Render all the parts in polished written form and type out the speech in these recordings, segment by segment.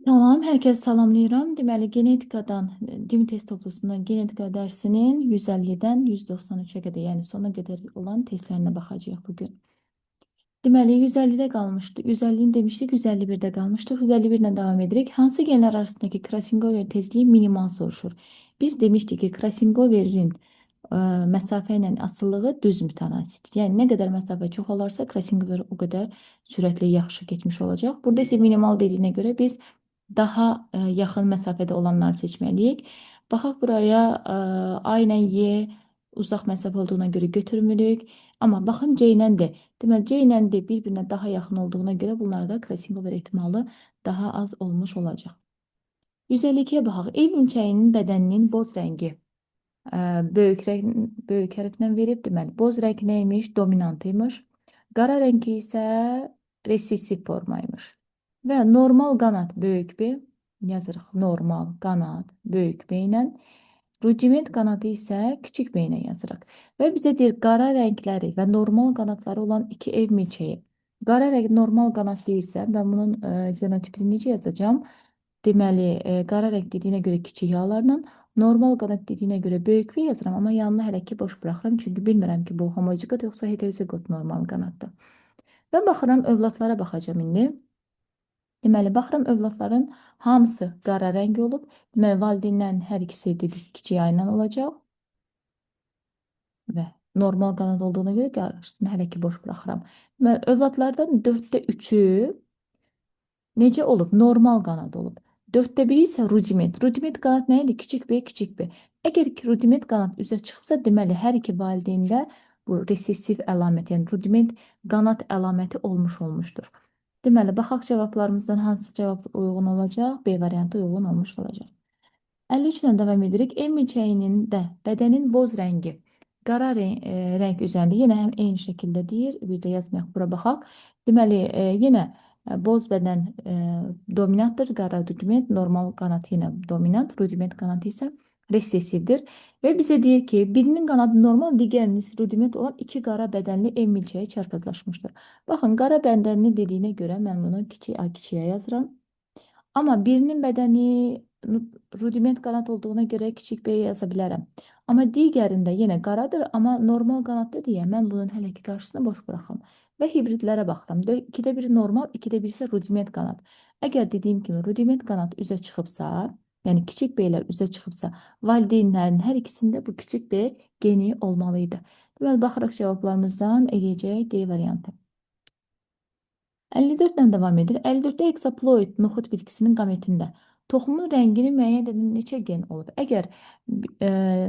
Tamam, herkes salamlayıram. Deməli, genetikadan, DİM test toplusundan genetika dərsinin 150-dən 193-ə qədər, yəni sona qədər olan testlərinə baxacağıq bugün. Deməli, 150-də qalmışdı. 150-ni demişdik, 151-də qalmışdıq. 151 ilə davam edirik. Hansı genlər arasındakı Krasingover tezliyi minimal soruşur? Biz demişdik ki, Krasingoverin məsafə ilə asılılığı düz mütənasibdir. Yəni nə qədər məsafə çox olarsa, Krasingover o qədər sürətli yaxşı getmiş olacaq. Burada isə minimal dediyinə görə biz daha yaxın məsafədə olanları seçməliyik. Baxaq buraya A ilə Y uzaq məsafə olduğuna görə götürmürük. Amma baxın C ilə D. Deməli C ilə D bir-birinə daha yaxın olduğuna görə bunlarda Krasingover ehtimalı daha az olmuş olacaq. 152-yə baxaq. Ev milçəyinin bədəninin boz rəngi böyük rəng, böyük hərflə verib. Deməli boz rəng nə imiş? Dominant imiş. Qara rəngi isə resessiv formaymış. Və normal qanat böyük B yazırıq. Normal qanat böyük B ilə. Rudiment qanadı isə kiçik B ilə yazırıq. Və bizə deyir qara rəngləri və normal qanatları olan iki ev milçəyi. Qara rəng normal qanat deyirsə, mən bunun genotipini necə yazacağam? Deməli, qara rəng dediyinə görə kiçik A-larla, normal qanat dediyinə görə böyük B yazıram, amma yanını hələ ki boş buraxıram, çünki bilmirəm ki, bu homoziqot yoxsa heteroziqot normal qanatdır. Və baxıram, övladlara baxacağam indi. Deməli, baxıram övladların hamısı qara rəng olub. Deməli, valideynlərin hər ikisi dedik kiçik A ilə olacaq. Və normal qanad olduğuna görə qarşısını hələ ki boş buraxıram. Deməli, övladlardan 4-də 3-ü necə olub? Normal qanad olub. 4-də 1-i isə rudiment. Rudiment qanad nə idi? Kiçik B, kiçik B. Əgər ki, rudiment qanad üzə çıxıbsa, deməli, hər iki valideyndə bu resessiv əlamət, yəni rudiment qanad əlaməti olmuşdur. Deməli, baxaq cavablarımızdan hansı cavab uyğun olacaq? B variantı uyğun olmuş olacaq. 53 ilə davam edirik. Ev milçəyinin də bədənin boz rəngi qara rəng üzərində yenə həm eyni şəkildə deyir. Bir də yazmayaq, bura baxaq. Deməli, yenə boz bədən dominantdır, qara rudiment, normal qanat yenə dominant, rudiment qanatı isə resessivdir. Və bizə deyir ki, birinin qanadı normal, digərinin isə rudiment olan iki qara bədənli ev milçəyi çarpazlaşmışdır. Baxın, qara bədənli dediyinə görə mən bunu kiçik A kiçiyə yazıram. Amma birinin bədəni rudiment qanat olduğuna görə kiçik B yaza bilərəm. Amma digərində yenə qaradır, amma normal qanatlı deyə mən bunun hələ ki qarşısını boş buraxıram. Və hibridlərə baxıram. 2-də biri normal, 2-də biri isə rudiment qanat. Əgər dediyim kimi rudiment qanat üzə çıxıbsa, yəni kiçik B-lər üzə çıxıbsa, valideynlərin hər ikisində bu kiçik B geni olmalıydı. Deməli, baxırıq cavablarımızdan eləyəcək D variantı. 54 ilə davam edir. 54-də heksaploid noxud bitkisinin qametində toxumun rəngini müəyyən edən neçə gen olub? Əgər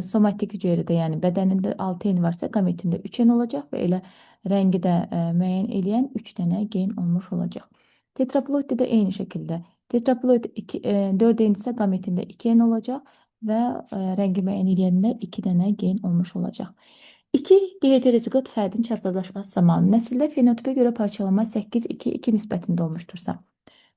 somatik hüceyrədə, yəni bədənində 6 en varsa, qametində 3 en olacaq və elə rəngi də müəyyən eləyən 3 dənə gen olmuş olacaq. Tetraploiddə də eyni şəkildə. Tetraploid 2, 4 en isə qametində 2 en olacaq və rəngi müəyyən eləyəndə 2 dənə gen olmuş olacaq. İki diheteroziqot fərdin çarpazlaşması zamanı nəsildə fenotipə görə parçalanma 8-2-2 nisbətində olmuşdursa,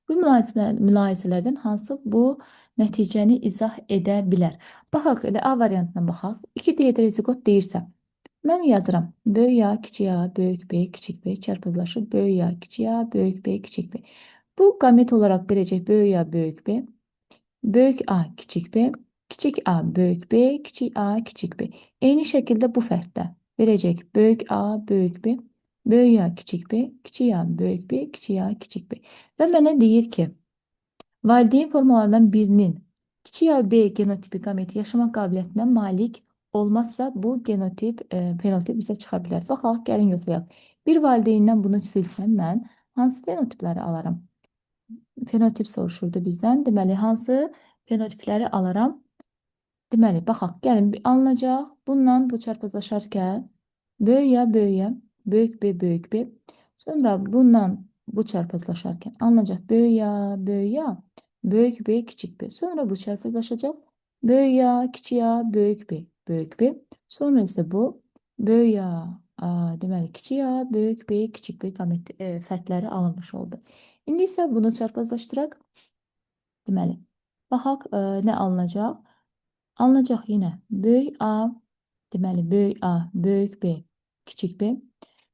bu mülahizələrdən hansı bu nəticəni izah edə bilər? Baxaq, elə A variantına baxaq. 2 diheteroziqot deyirsə, mən yazıram. Böyük A, kiçik A, böyük B, kiçik B çarpazlaşır. Böyük A, kiçik A, böyük B, kiçik B. Bu gamet olaraq verəcək böyük A, böyük B, böyük A, kiçik B, kiçik A, böyük B, kiçik A, kiçik B. Eyni şəkildə bu fərddə verəcək böyük A, böyük B, böyük A, kiçik B, kiçik A, böyük B, kiçik A, kiçik B. Və mənə deyir ki, valideyn formalarından birinin kiçik A, B genotipi gameti yaşamaq qabiliyyətinə malik olmazsa bu genotip, fenotip bizə çıxa bilər. Baxaq, gəlin yoxlayaq. Bir valideyndən bunu silsəm mən hansı fenotipləri alaram? Fenotip soruşurdu bizdən. Deməli, hansı fenotipləri alaram? Deməli, baxaq, gəlin alınacaq. Bununla bu çarpazlaşarkən böyük A, böyük A, böyük B, böyük B. Sonra bununla bu çarpazlaşarkən alınacaq böyük A, böyük A, böyük B, kiçik B. Sonra bu çarpazlaşacaq. Böyük A, kiçik A, böyük B, böyük B. Sonra isə bu böyük A, deməli kiçik A, böyük B, kiçik B qamet fərdləri alınmış oldu. İndi isə bunu çarpazlaşdıraq. Deməli, baxaq nə alınacaq? Alınacaq yenə böyük A, deməli böyük A, böyük B, kiçik B.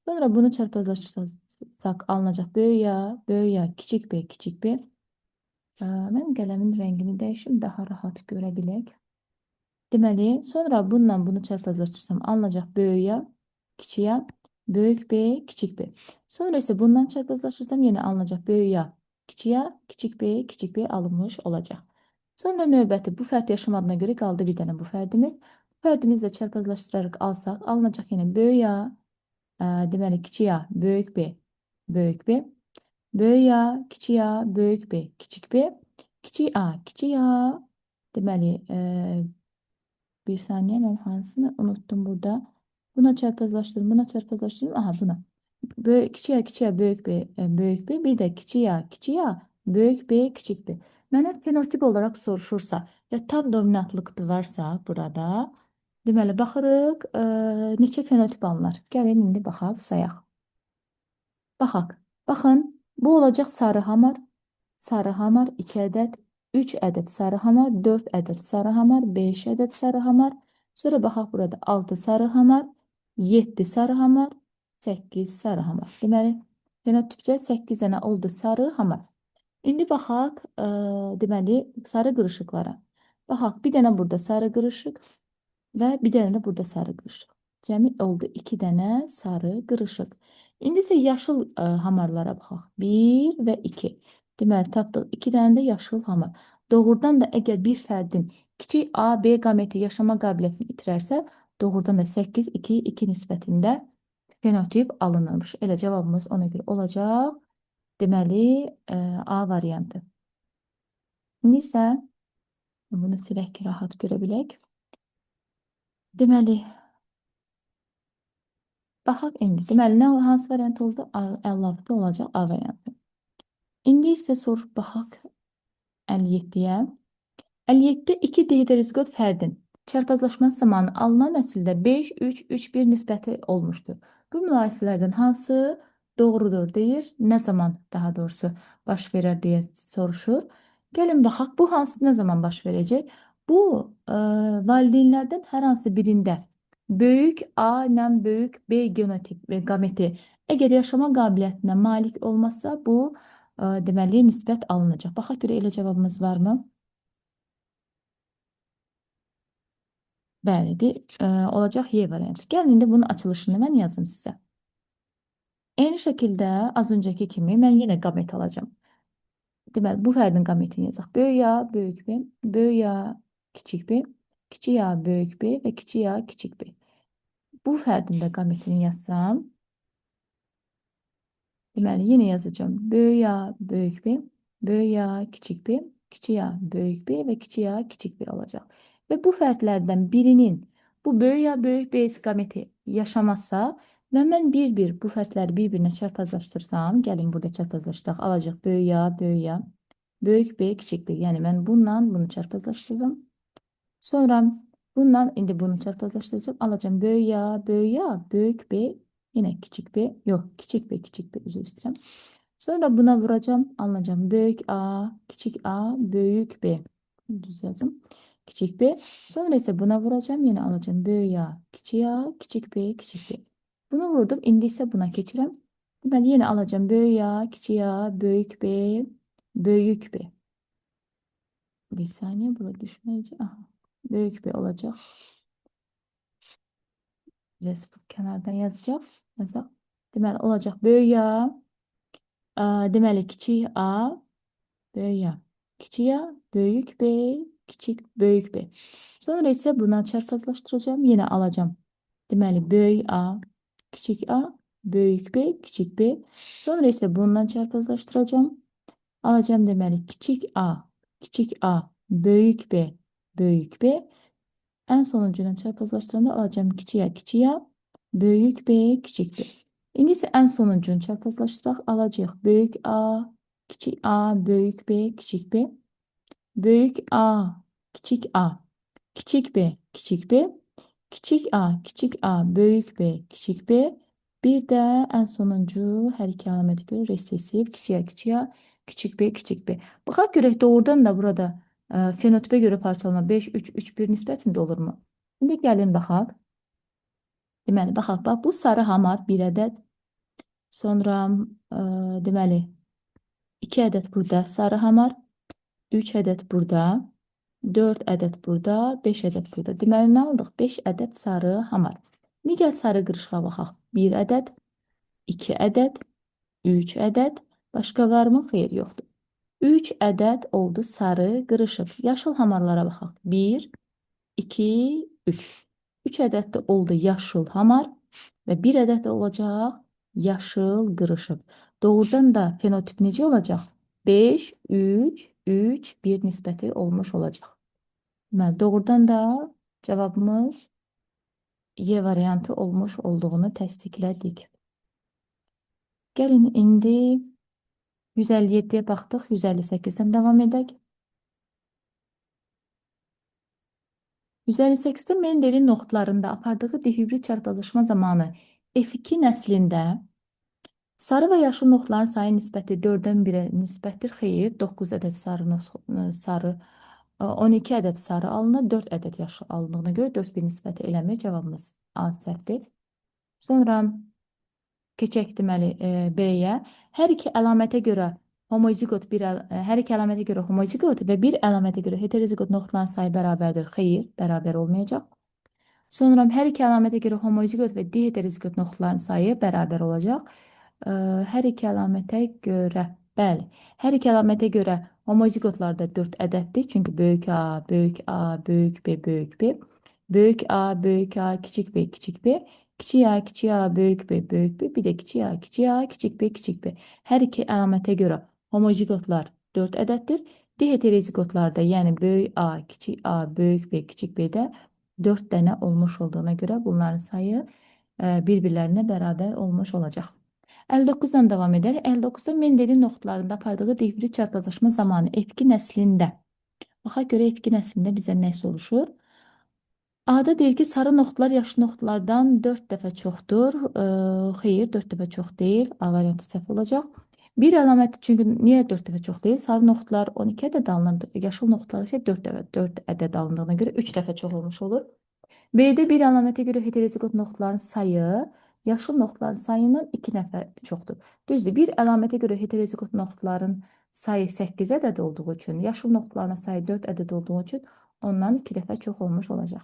Sonra bunu çarpazlaşdırsaq alınacaq böyük A, böyük A, kiçik B, kiçik B. Mən qələmin rəngini dəyişim, daha rahat görə bilək. Deməli, sonra bununla bunu çarpazlaşdırsam alınacaq böyük A, kiçik A, böyük B, kiçik B. Sonra isə bundan çarpazlaşdırsam yenə alınacaq böyük A, kiçik A, kiçik B, kiçik B alınmış olacaq. Sonra növbəti bu fərd yaşamadığına görə qaldı bir dənə bu fərdimiz. Bu fərdimizlə çarpazlaşdıraraq alsaq, alınacaq yenə böyük A, deməli kiçik A, böyük B, böyük B, böyük A, kiçik A, böyük B, kiçik B, kiçik A, kiçik A, deməli, bir saniyə mən hansını unutdum burada. Buna çarpazlaşdırım, buna çarpazlaşdırım, aha buna. Böyük, kiçik A, kiçik A, böyük B, böyük B, bir də kiçik A, kiçik A, böyük B, kiçik B. Mənə fenotip olaraq soruşursa, ya tam dominantlıq varsa burada, deməli baxırıq, neçə fenotip alınır. Gəlin indi baxaq, sayaq. Baxaq. Baxın, bu olacaq sarı hamar. Sarı hamar 2 ədəd, 3 ədəd sarı hamar, 4 ədəd sarı hamar, 5 ədəd sarı hamar. Sonra baxaq burada 6 sarı hamar, 7 sarı hamar, 8 sarı hamar. Deməli, fenotipcə 8 dənə oldu sarı hamar. İndi baxaq, deməli, sarı qırışıqlara. Baxaq, bir dənə burada sarı qırışıq və bir dənə də burada sarı qırışıq. Cəmi oldu 2 dənə sarı qırışıq. İndi isə yaşıl hamarlara baxaq. 1 və 2. Deməli, tapdıq 2 dənə də yaşıl hamar. Doğrudan da əgər bir fərdin kiçik A, B qameti yaşama qabiliyyətini itirərsə, doğrudan da 8, 2, 2 nisbətində fenotip alınırmış. Elə cavabımız ona görə olacaq. Deməli, A variantı. İndi isə bunu silək ki, rahat görə bilək. Deməli, baxaq indi. Deməli, hansı variant oldu? 56 olacaq A variantı. İndi isə soruş baxaq 57-yə. 57 2 heterozigot fərdin çarpazlaşması zamanı alınan nəsildə 5, 3, 3, 1 nisbəti olmuşdur. Bu mülayisələrdən hansı doğrudur deyir. Nə zaman daha doğrusu baş verər deyə soruşur. Gəlin baxaq, bu hansı nə zaman baş verəcək? Bu valideynlərdən hər hansı birində böyük A ilə böyük B genotip və gameti əgər yaşama qabiliyyətinə malik olmazsa, bu deməli nisbət alınacaq. Baxaq görə elə cavabımız varmı? Bəlidir. Olacaq Y variantı. Gəlin indi bunun açılışını mən yazım sizə. Eyni şəkildə az öncəki kimi mən yenə qamet alacağam. Deməli, bu fərdin qametini yazaq. Böyük A, böyük B, böyük A, kiçik B, kiçik A, böyük B və kiçik A, kiçik B. Bu fərdin də qametini yazsam, deməli, yenə yazacağam. Böyük A, böyük B, böyük A, kiçik B, kiçik A, böyük B və kiçik A, kiçik B olacaq. Və bu fərdlərdən birinin bu böyük A, böyük B qameti yaşamazsa və mən bir-bir bu fərdləri bir-birinə çarpazlaşdırsam, gəlin burada çarpazlaşdıraq, alacaq böyük A, böyük A, böyük B, kiçik B. Yəni mən bununla bunu çarpazlaşdırıram. Sonra bununla indi bunu çarpazlaşdıracağım. Alacağım böyük A, böyük A, böyük B, yenə kiçik B, yox, kiçik B, kiçik B, üzr istəyirəm. Sonra buna vuracağım, alınacağım böyük A, kiçik A, böyük B. Düz yazım. Kiçik B. Sonra isə buna vuracağım, yenə alacağım böyük A, kiçik A, kiçik B, kiçik B. Bunu vurdum. İndi isə buna keçirəm. Deməli, yenə alacağım böyük A, kiçik A, böyük B, böyük B. Bir saniyə, bura düşməyəcək. Aha, böyük B olacaq. Biraz bu kənardan yazacaq. Yazaq. Deməli, olacaq böyük A, deməli, kiçik A, böyük A, kiçik A, böyük B, kiçik böyük B. Sonra isə buna çarpazlaşdıracağım. Yenə alacağım. Deməli, böyük A, kiçik A, böyük B, kiçik B. Sonra isə bundan çarpazlaşdıracağım. Alacağım deməli, kiçik A, kiçik A, böyük B, böyük B. Ən sonuncuyla çarpazlaşdıranda alacağım kiçik A, kiçik A, böyük B, kiçik B. İndi isə ən sonuncunu çarpazlaşdıraq. Alacağıq böyük A, kiçik A, böyük B, kiçik B. Böyük A, kiçik A, kiçik B, kiçik B. Kiçik A, kiçik A, böyük B, kiçik B. Bir də ən sonuncu hər iki əlamətə görə resesiv, kiçik A, kiçik A, kiçik B, kiçik B. Baxaq görək doğrudan da burada fenotipə görə parçalama 5, 3, 3, 1 nisbətində olurmu? İndi gəlin baxaq. Deməli, baxaq, bax, bu sarı hamar 1 ədəd. Sonra deməli, 2 ədəd burada sarı hamar. 3 ədəd burada, 4 ədəd burada, 5 ədəd burada. Deməli, nə aldıq? 5 ədəd sarı hamar. İndi gəl sarı qırışığa baxaq. 1 ədəd, 2 ədəd, 3 ədəd. Başqa varmı? Xeyr, yoxdur. 3 ədəd oldu sarı qırışıq. Yaşıl hamarlara baxaq. 1, 2, 3. 3 ədəd də oldu yaşıl hamar və 1 ədəd də olacaq yaşıl qırışıq. Doğrudan da fenotip necə olacaq? 5, 3, 3, 1 nisbəti olmuş olacaq. Deməli, doğrudan da cavabımız Y variantı olmuş olduğunu təsdiqlədik. Gəlin indi 157-yə baxdıq, 158-dən davam edək. 158-də Mendelin noxudlarında apardığı dihibrid çarpazlaşma zamanı F2 nəslində sarı və yaşıl noxudların sayı nisbəti 4-dən 1-ə nisbətdir. Xeyr, 9 ədəd sarı, 12 ədəd sarı alınır, 4 ədəd yaşıl alındığına görə 4-1 nisbəti eləmir. Cavabımız A səhvdir. Sonra keçək deməli B-yə. Hər iki əlamətə görə homozigot hər iki əlamətə görə homozigot və bir əlamətə görə heterozigot noxudların sayı bərabərdir. Xeyr, bərabər olmayacaq. Sonra hər iki əlamətə görə homozigot və diheterozigot noxudların sayı bərabər olacaq. Hər iki əlamətə görə, bəli, hər iki əlamətə görə homozigotlarda 4 ədəddir. Çünki böyük A, böyük A, böyük B, böyük B, böyük A, böyük A, kiçik B, kiçik B, kiçik A, kiçik A, böyük B, böyük B, bir də kiçik A, kiçik A, kiçik B, kiçik B. Hər iki əlamətə görə homozigotlar 4 ədəddir. Diheterozigotlarda, yəni böyük A, kiçik A, böyük B, kiçik B-də 4 dənə olmuş olduğuna görə bunların sayı bir-birlərinə bərabər olmuş olacaq. 59-dan davam edək. 59-da Mendelin noxudlarında apardığı dihibrid çarpazlaşma zamanı F2 nəslində. Baxaq görək F2 nəslində bizə nə soruşur? A-da deyir ki, sarı noxudlar yaşıl noxudlardan 4 dəfə çoxdur. Xeyr, 4 dəfə çox deyil. A variantı səhv olacaq. Bir əlamət, çünki niyə 4 dəfə çox deyil? Sarı noxudlar 12 ədəd alınır, yaşıl noxudlar isə 4 dəfə, 4 ədəd alındığına görə 3 dəfə çox olmuş olur. B-də bir əlamətə görə heterozigot noxudların sayı yaşıl noxudların sayından 2 dəfə çoxdur. Düzdür, bir əlamətə görə heterozigot noxudların sayı 8 ədəd olduğu üçün, yaşıl noxudların sayı 4 ədəd olduğu üçün ondan 2 dəfə çox olmuş olacaq.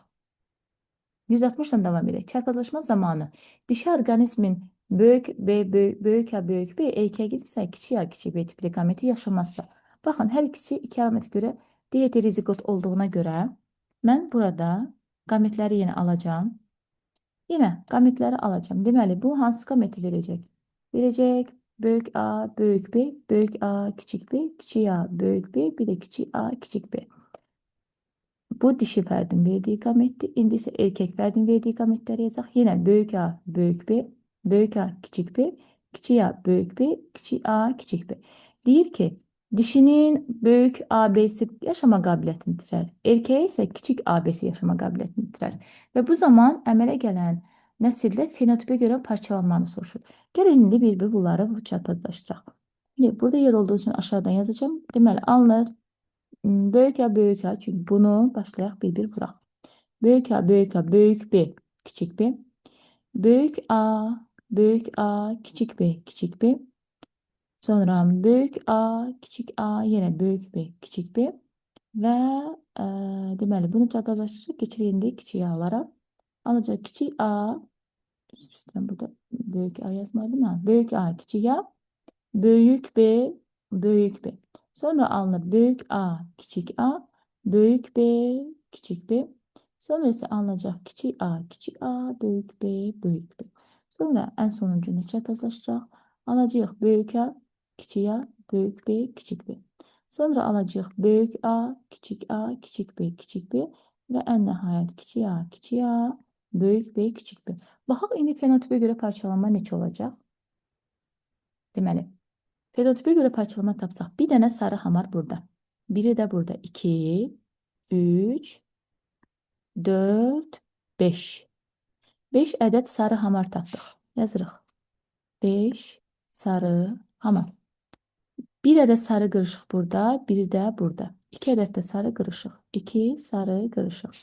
160-dan davam edək. Çarpazlaşma zamanı dişi orqanizmin böyük B, böyük, böyük A, böyük B, erkək isə kiçik A, kiçik B tipli qameti yaşamazsa. Baxın, hər ikisi iki əlamətə görə diheterozigot olduğuna görə mən burada qametləri yenə alacağam. Yenə qametləri alacağam. Deməli, bu hansı qameti verəcək? Verəcək böyük A, böyük B, böyük A, kiçik B, kiçik A, böyük B, bir də kiçik A, kiçik B. Bu dişi fərdin verdiyi qametdir. İndi isə erkək fərdin verdiyi qametləri yazaq. Yenə böyük A, böyük B, böyük A, kiçik B, kiçik A, böyük B, kiçik A, kiçik B. Deyir ki, dişinin böyük AB-si yaşama qabiliyyətini itirər. Erkəyi isə kiçik AB-si yaşama qabiliyyətini itirər. Və bu zaman əmələ gələn nəsildə fenotipə görə parçalanmanı soruşur. Gəlin indi bir-bir bunları çarpazlaşdıraq. Şimdi burada yer olduğu üçün aşağıdan yazacağım. Deməli, alınır böyük A, böyük A. Çünki bunu başlayaq bir-bir vuraq. Böyük A, böyük A, böyük B, kiçik B. Böyük A, böyük A, kiçik B, kiçik B. Sonra böyük A, kiçik A, yenə böyük B, kiçik B. Və deməli, bunu çarpazlaşdırırıq. Keçirik indi kiçik A-lara. Alacaq kiçik A, üstündən burada böyük A yazmadım ha. Böyük A, kiçik A, böyük B, böyük B. Sonra alınır böyük A, kiçik A, böyük B, kiçik B. Sonra isə alınacaq kiçik A, kiçik A, böyük B, böyük B. Sonra ən sonuncunu çarpazlaşdıraq. Alacağıq böyük A, kiçik A, böyük B, kiçik B. Sonra alacağıq böyük A, kiçik A, kiçik B, kiçik B və ən nəhayət kiçik A, kiçik A, böyük B, kiçik B. Baxaq indi fenotipə görə parçalanma necə olacaq? Deməli, fenotipə görə parçalama tapsaq, bir dənə sarı hamar burada. Biri də burada. 2, 3, 4, 5. 5 ədəd sarı hamar tapdıq. Yazırıq. 5 sarı hamar. Bir ədəd sarı qırışıq burada, biri də burada. 2 ədəd də sarı qırışıq. 2 sarı qırışıq.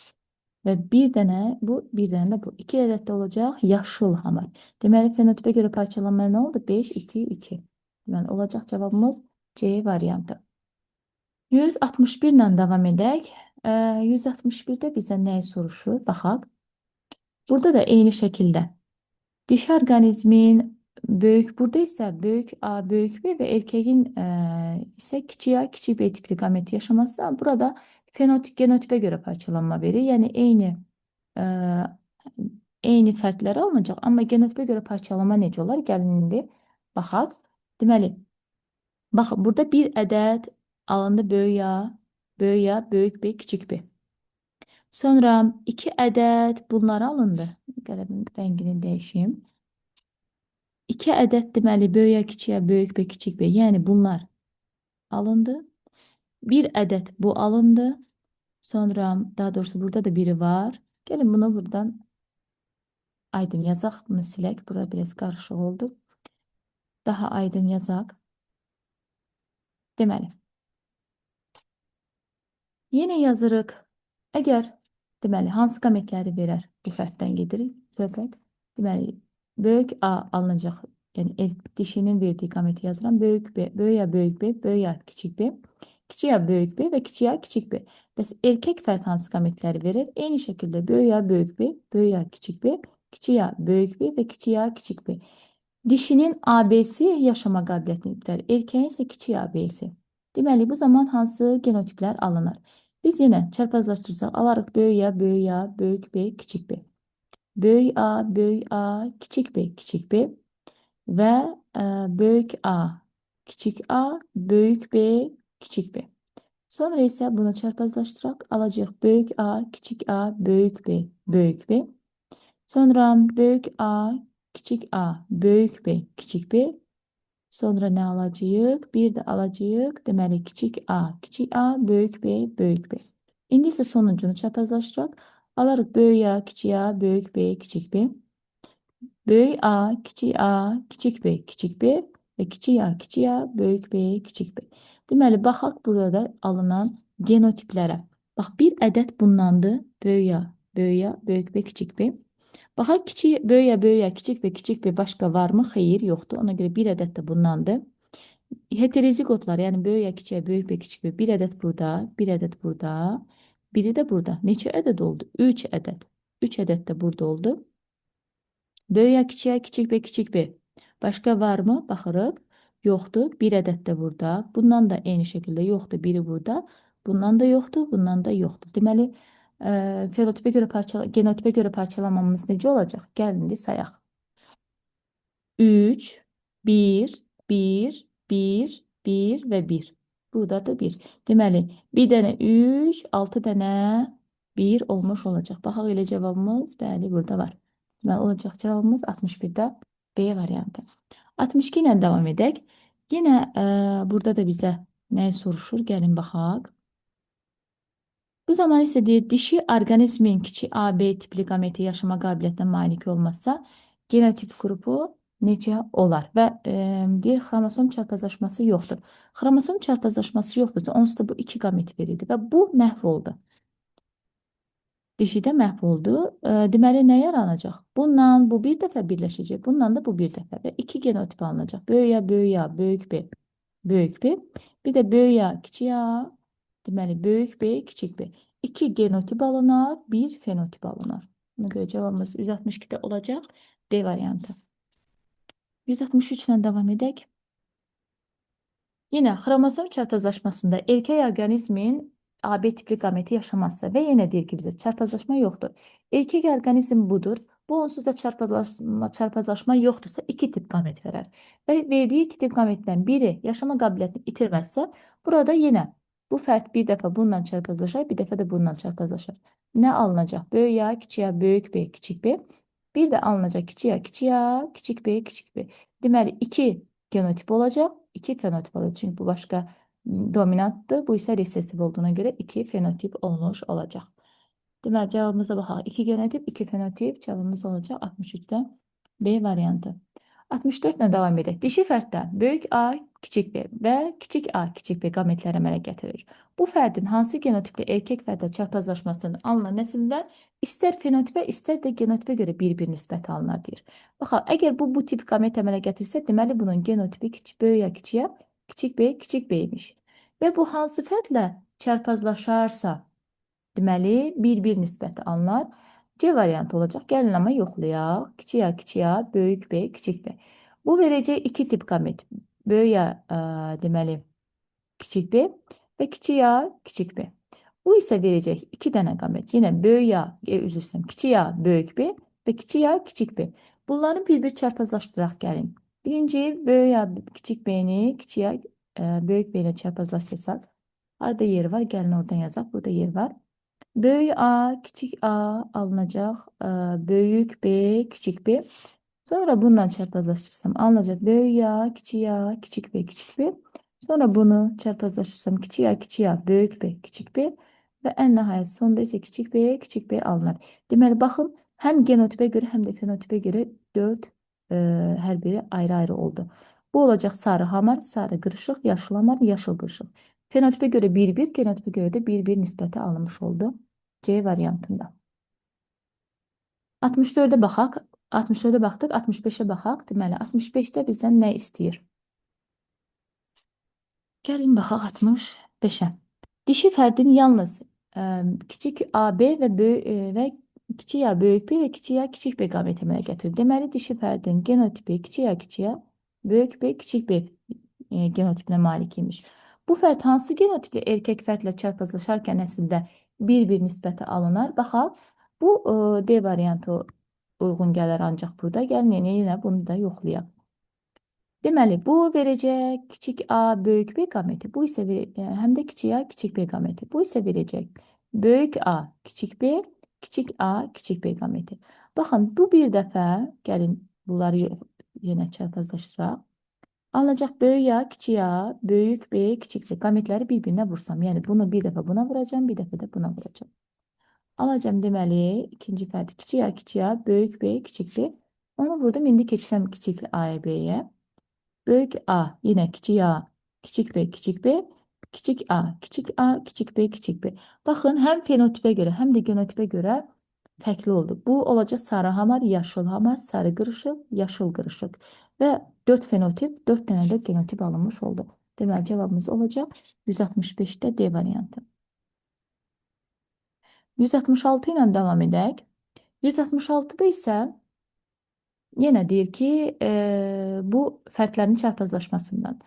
Və bir dənə bu, bir dənə də bu. 2 ədəd də olacaq yaşıl hamar. Deməli, fenotipə görə parçalanma nə oldu? 5, 2, 2. Deməli, olacaq cavabımız C variantı. 161 ilə davam edək. 161-də bizdən nəyi soruşur? Baxaq. Burada da eyni şəkildə dişi orqanizmin böyük, burada isə böyük A, böyük B və erkeğin isə kiçik A, kiçik B tipli gameti yaşaması. Burada fenotip, genotipə görə parçalanma verir. Yəni eyni fərdlər alınacaq, amma genotipə görə parçalama necə olar? Gəlin indi baxaq. Deməli, bax burada bir ədəd alındı böyük A, böyük A, böyük B, kiçik B. Sonra iki ədəd bunlar alındı. Qələmin rəngini dəyişim. 2 ədəd deməli böyük A, kiçik A, böyük B, kiçik B. Yəni bunlar alındı. Bir ədəd bu alındı. Sonra daha doğrusu burada da biri var. Gəlin bunu buradan aydın yazaq. Bunu silək. Burada biraz qarışıq oldu. Daha aydın yazaq. Deməli. Yenə yazırıq. Əgər deməli hansı qametləri verər? Bu fərddən gedirik söhbət. Deməli böyük A alınacaq. Yəni dişinin verdiyi qameti yazıram. Böyük B, böyük A, böyük B, böyük A, kiçik B. Kiçik A, böyük B və kiçik A, kiçik B. Bəs erkək fərd hansı qametləri verir? Eyni şəkildə böyük A, böyük B, böyük A, kiçik B, kiçik A, böyük B və kiçik A, kiçik B. Dişinin AB-si yaşama qabiliyyətini itirər. Erkəyin isə kiçik AB-si. Deməli, bu zaman hansı genotiplər alınır? Biz yenə çarpazlaşdırsaq alarıq böyük A, böyük A, böyük B, kiçik B. Böyük A, böyük A, kiçik B, kiçik B və böyük A, kiçik A, böyük B, kiçik B. Sonra isə bunu çarpazlaşdıraq alacağıq böyük A, kiçik A, böyük B, böyük B. Sonra böyük A, kiçik A, böyük B, kiçik B. Sonra nə alacağıq? Bir də alacağıq. Deməli kiçik A, kiçik A, böyük B, böyük B. İndi isə sonuncunu çarpazlaşdıraq. Alarıq böyük A, kiçik A, böyük B, kiçik B. Böyük A, kiçik A, kiçik B, kiçik B və kiçik A, kiçik A, böyük B, kiçik B. Deməli, baxaq burada da alınan genotiplərə. Bax, bir ədəd bundandır. Böyük A, böyük A, böyük B, kiçik B. Baxaq, kiçik, böyük A, böyük A, kiçik B, kiçik B başqa varmı? Xeyr, yoxdur. Ona görə bir ədəd də bundandır. Heterozigotlar, yəni böyük A, kiçik A, böyük B, kiçik B. Bir ədəd burada, bir ədəd burada, biri də burada. Neçə ədəd oldu? 3 ədəd. 3 ədəd də burada oldu. Böyük A, kiçik A, kiçik B, kiçik B. Başqa varmı? Baxırıq. Yoxdur. Bir ədəd də burada. Bundan da eyni şəkildə yoxdur. Biri burada. Bundan da yoxdur. Bundan da yoxdur. Deməli, fenotipə görə genotipə görə parçalamamız necə olacaq? Gəlin indi sayaq. 3, 1, 1, 1, 1 və 1. Burada da 1. Deməli, bir dənə 3, 6 dənə 1 olmuş olacaq. Baxaq elə cavabımız, bəli, burada var. Deməli, olacaq cavabımız 61-də B variantı. 62 ilə davam edək. Yenə burada da bizə nə soruşur? Gəlin baxaq. Bu zaman isə deyir, dişi orqanizmin kiçik A, B tipli qameti yaşama qabiliyyətinə malik olmazsa, genotip qrupu necə olar? Və deyir, xromosom çarpazlaşması yoxdur. Xromosom çarpazlaşması yoxdursa, onsuz da bu iki qamet verildi və bu məhv oldu. Dişi də məhv oldu. Deməli, nə yaranacaq? Bundan bu bir dəfə birləşəcək. Bundan da bu bir dəfə və iki genotip alınacaq. Böyük A, böyük A, böyük B, böyük B. Bir də böyük A, kiçik A, deməli, böyük B, kiçik B. İki genotip alınar, bir fenotip alınar. Buna görə cavabımız 162-də olacaq. B variantı. 163 ilə davam edək. Yenə xromosom çarpazlaşmasında erkək orqanizmin AB tipli qameti yaşamazsa və yenə deyir ki, bizə çarpazlaşma yoxdur. Erkək orqanizm budur. Bu onsuz da çarpazlaşma yoxdursa iki tip qamet verər. Və verdiyi iki tip qametdən biri yaşama qabiliyyətini itirməzsə, burada yenə bu fərd bir dəfə bununla çarpazlaşar, bir dəfə də bununla çarpazlaşar. Nə alınacaq? Böyük A, kiçik A, böyük B, kiçik B. Bir də alınacaq kiçik A, kiçik A, kiçik B, kiçik B. Deməli, iki genotip olacaq, iki fenotip olacaq. Çünki bu başqa dominantdır, bu isə resessiv olduğuna görə iki fenotip olmuş olacaq. Deməli, cavabımıza baxaq. İki genotip, iki fenotip. Cavabımız olacaq 63-də B variantı. 64 ilə davam edək. Dişi fərddə böyük A, kiçik B və kiçik A, kiçik B qametlər əmələ gətirir. Bu fərdin hansı genotipli erkək fərdlə çarpazlaşmasından alınan nəsildən istər fenotipə, istər də genotipə görə bir-bir nisbət alınar deyir. Baxaq, əgər bu tip qamet əmələ gətirsə, deməli bunun genotipi kiçik böyük A, kiçik A, kiçik B, kiçik B imiş. Və bu hansı fərdlə çarpazlaşarsa, deməli 1-1 nisbəti alınır. C variantı olacaq. Gəlin amma yoxlayaq. Kiçik A, kiçik A, böyük B, kiçik B. Bu verəcək iki tip qamet. Böyük A, deməli kiçik B və kiçik A, kiçik B. Bu isə verəcək iki dənə qamet. Yenə böyük A, üzr istəyirəm, kiçik A, böyük B və kiçik A, kiçik B. Bunları bir-bir çarpazlaşdıraq gəlin. Birinci böyük A, kiçik B-ni kiçik A, böyük B ilə çarpazlaşdırsaq, harada yer var? Gəlin oradan yazaq. Burada yer var. Böyük A, kiçik A alınacaq. Böyük B, kiçik B. Sonra bundan çarpazlaşdırsam alınacaq. Böyük A, kiçik A, kiçik B, kiçik B. Sonra bunu çarpazlaşdırsam kiçik A, kiçik A, böyük B, kiçik B. Və ən nəhayət sonda isə kiçik B, kiçik B alınır. Deməli, baxın, həm genotipə görə, həm də fenotipə görə 4 hər biri ayrı-ayrı oldu. Bu olacaq sarı hamar, sarı qırışıq, yaşıl hamar, yaşıl qırışıq. Fenotipə görə 1-1, genotipə görə də 1-1 nisbəti alınmış oldu. C variantında. 64-ə baxaq. 64-ə baxdıq, 65-ə baxaq. Deməli, 65-də bizdən nə istəyir? Gəlin baxaq 65-ə. Dişi fərdin yalnız kiçik AB və böyük və kiçik A böyük B və kiçik A kiçik B qameti əmələ gətirir. Deməli, dişi fərdin genotipi kiçik A kiçik A, böyük B kiçik B genotipinə malik imiş. Bu fərd hansı genotipli erkək fərdlə çarpazlaşarkən əslində 1-1 nisbəti alınar? Baxaq, bu D variantı uyğun gələr ancaq burada. Gəlin yenə bunu da yoxlayaq. Deməli, bu verəcək kiçik A böyük B qameti. Bu isə həm də kiçik A kiçik B qameti. Bu isə verəcək böyük A kiçik B, kiçik A kiçik B qameti. Baxın, bu bir dəfə, gəlin bunları yenə çarpazlaşdıraq. Alınacaq böyük A, kiçik A, böyük B, kiçik B qametləri bir-birinə vursam. Yəni bunu bir dəfə buna vuracağım, bir dəfə də buna vuracağım. Alacağım deməli, ikinci fərdi kiçik A, kiçik A, böyük B, kiçik B. Onu vurdum, indi keçirəm kiçik A-ya, B-yə. Böyük A, yenə kiçik A, kiçik B, kiçik B, kiçik A, kiçik A, kiçik B, kiçik B. Baxın, həm fenotipə görə, həm də genotipə görə fərqli oldu. Bu olacaq sarı hamar, yaşıl hamar, sarı qırışıq, yaşıl qırışıq. Və 4 fenotip, 4 dənə də genotip alınmış oldu. Deməli, cavabımız olacaq 165-də D variantı. 166 ilə davam edək. 166-da isə yenə deyir ki, bu fərdlərin çarpazlaşmasından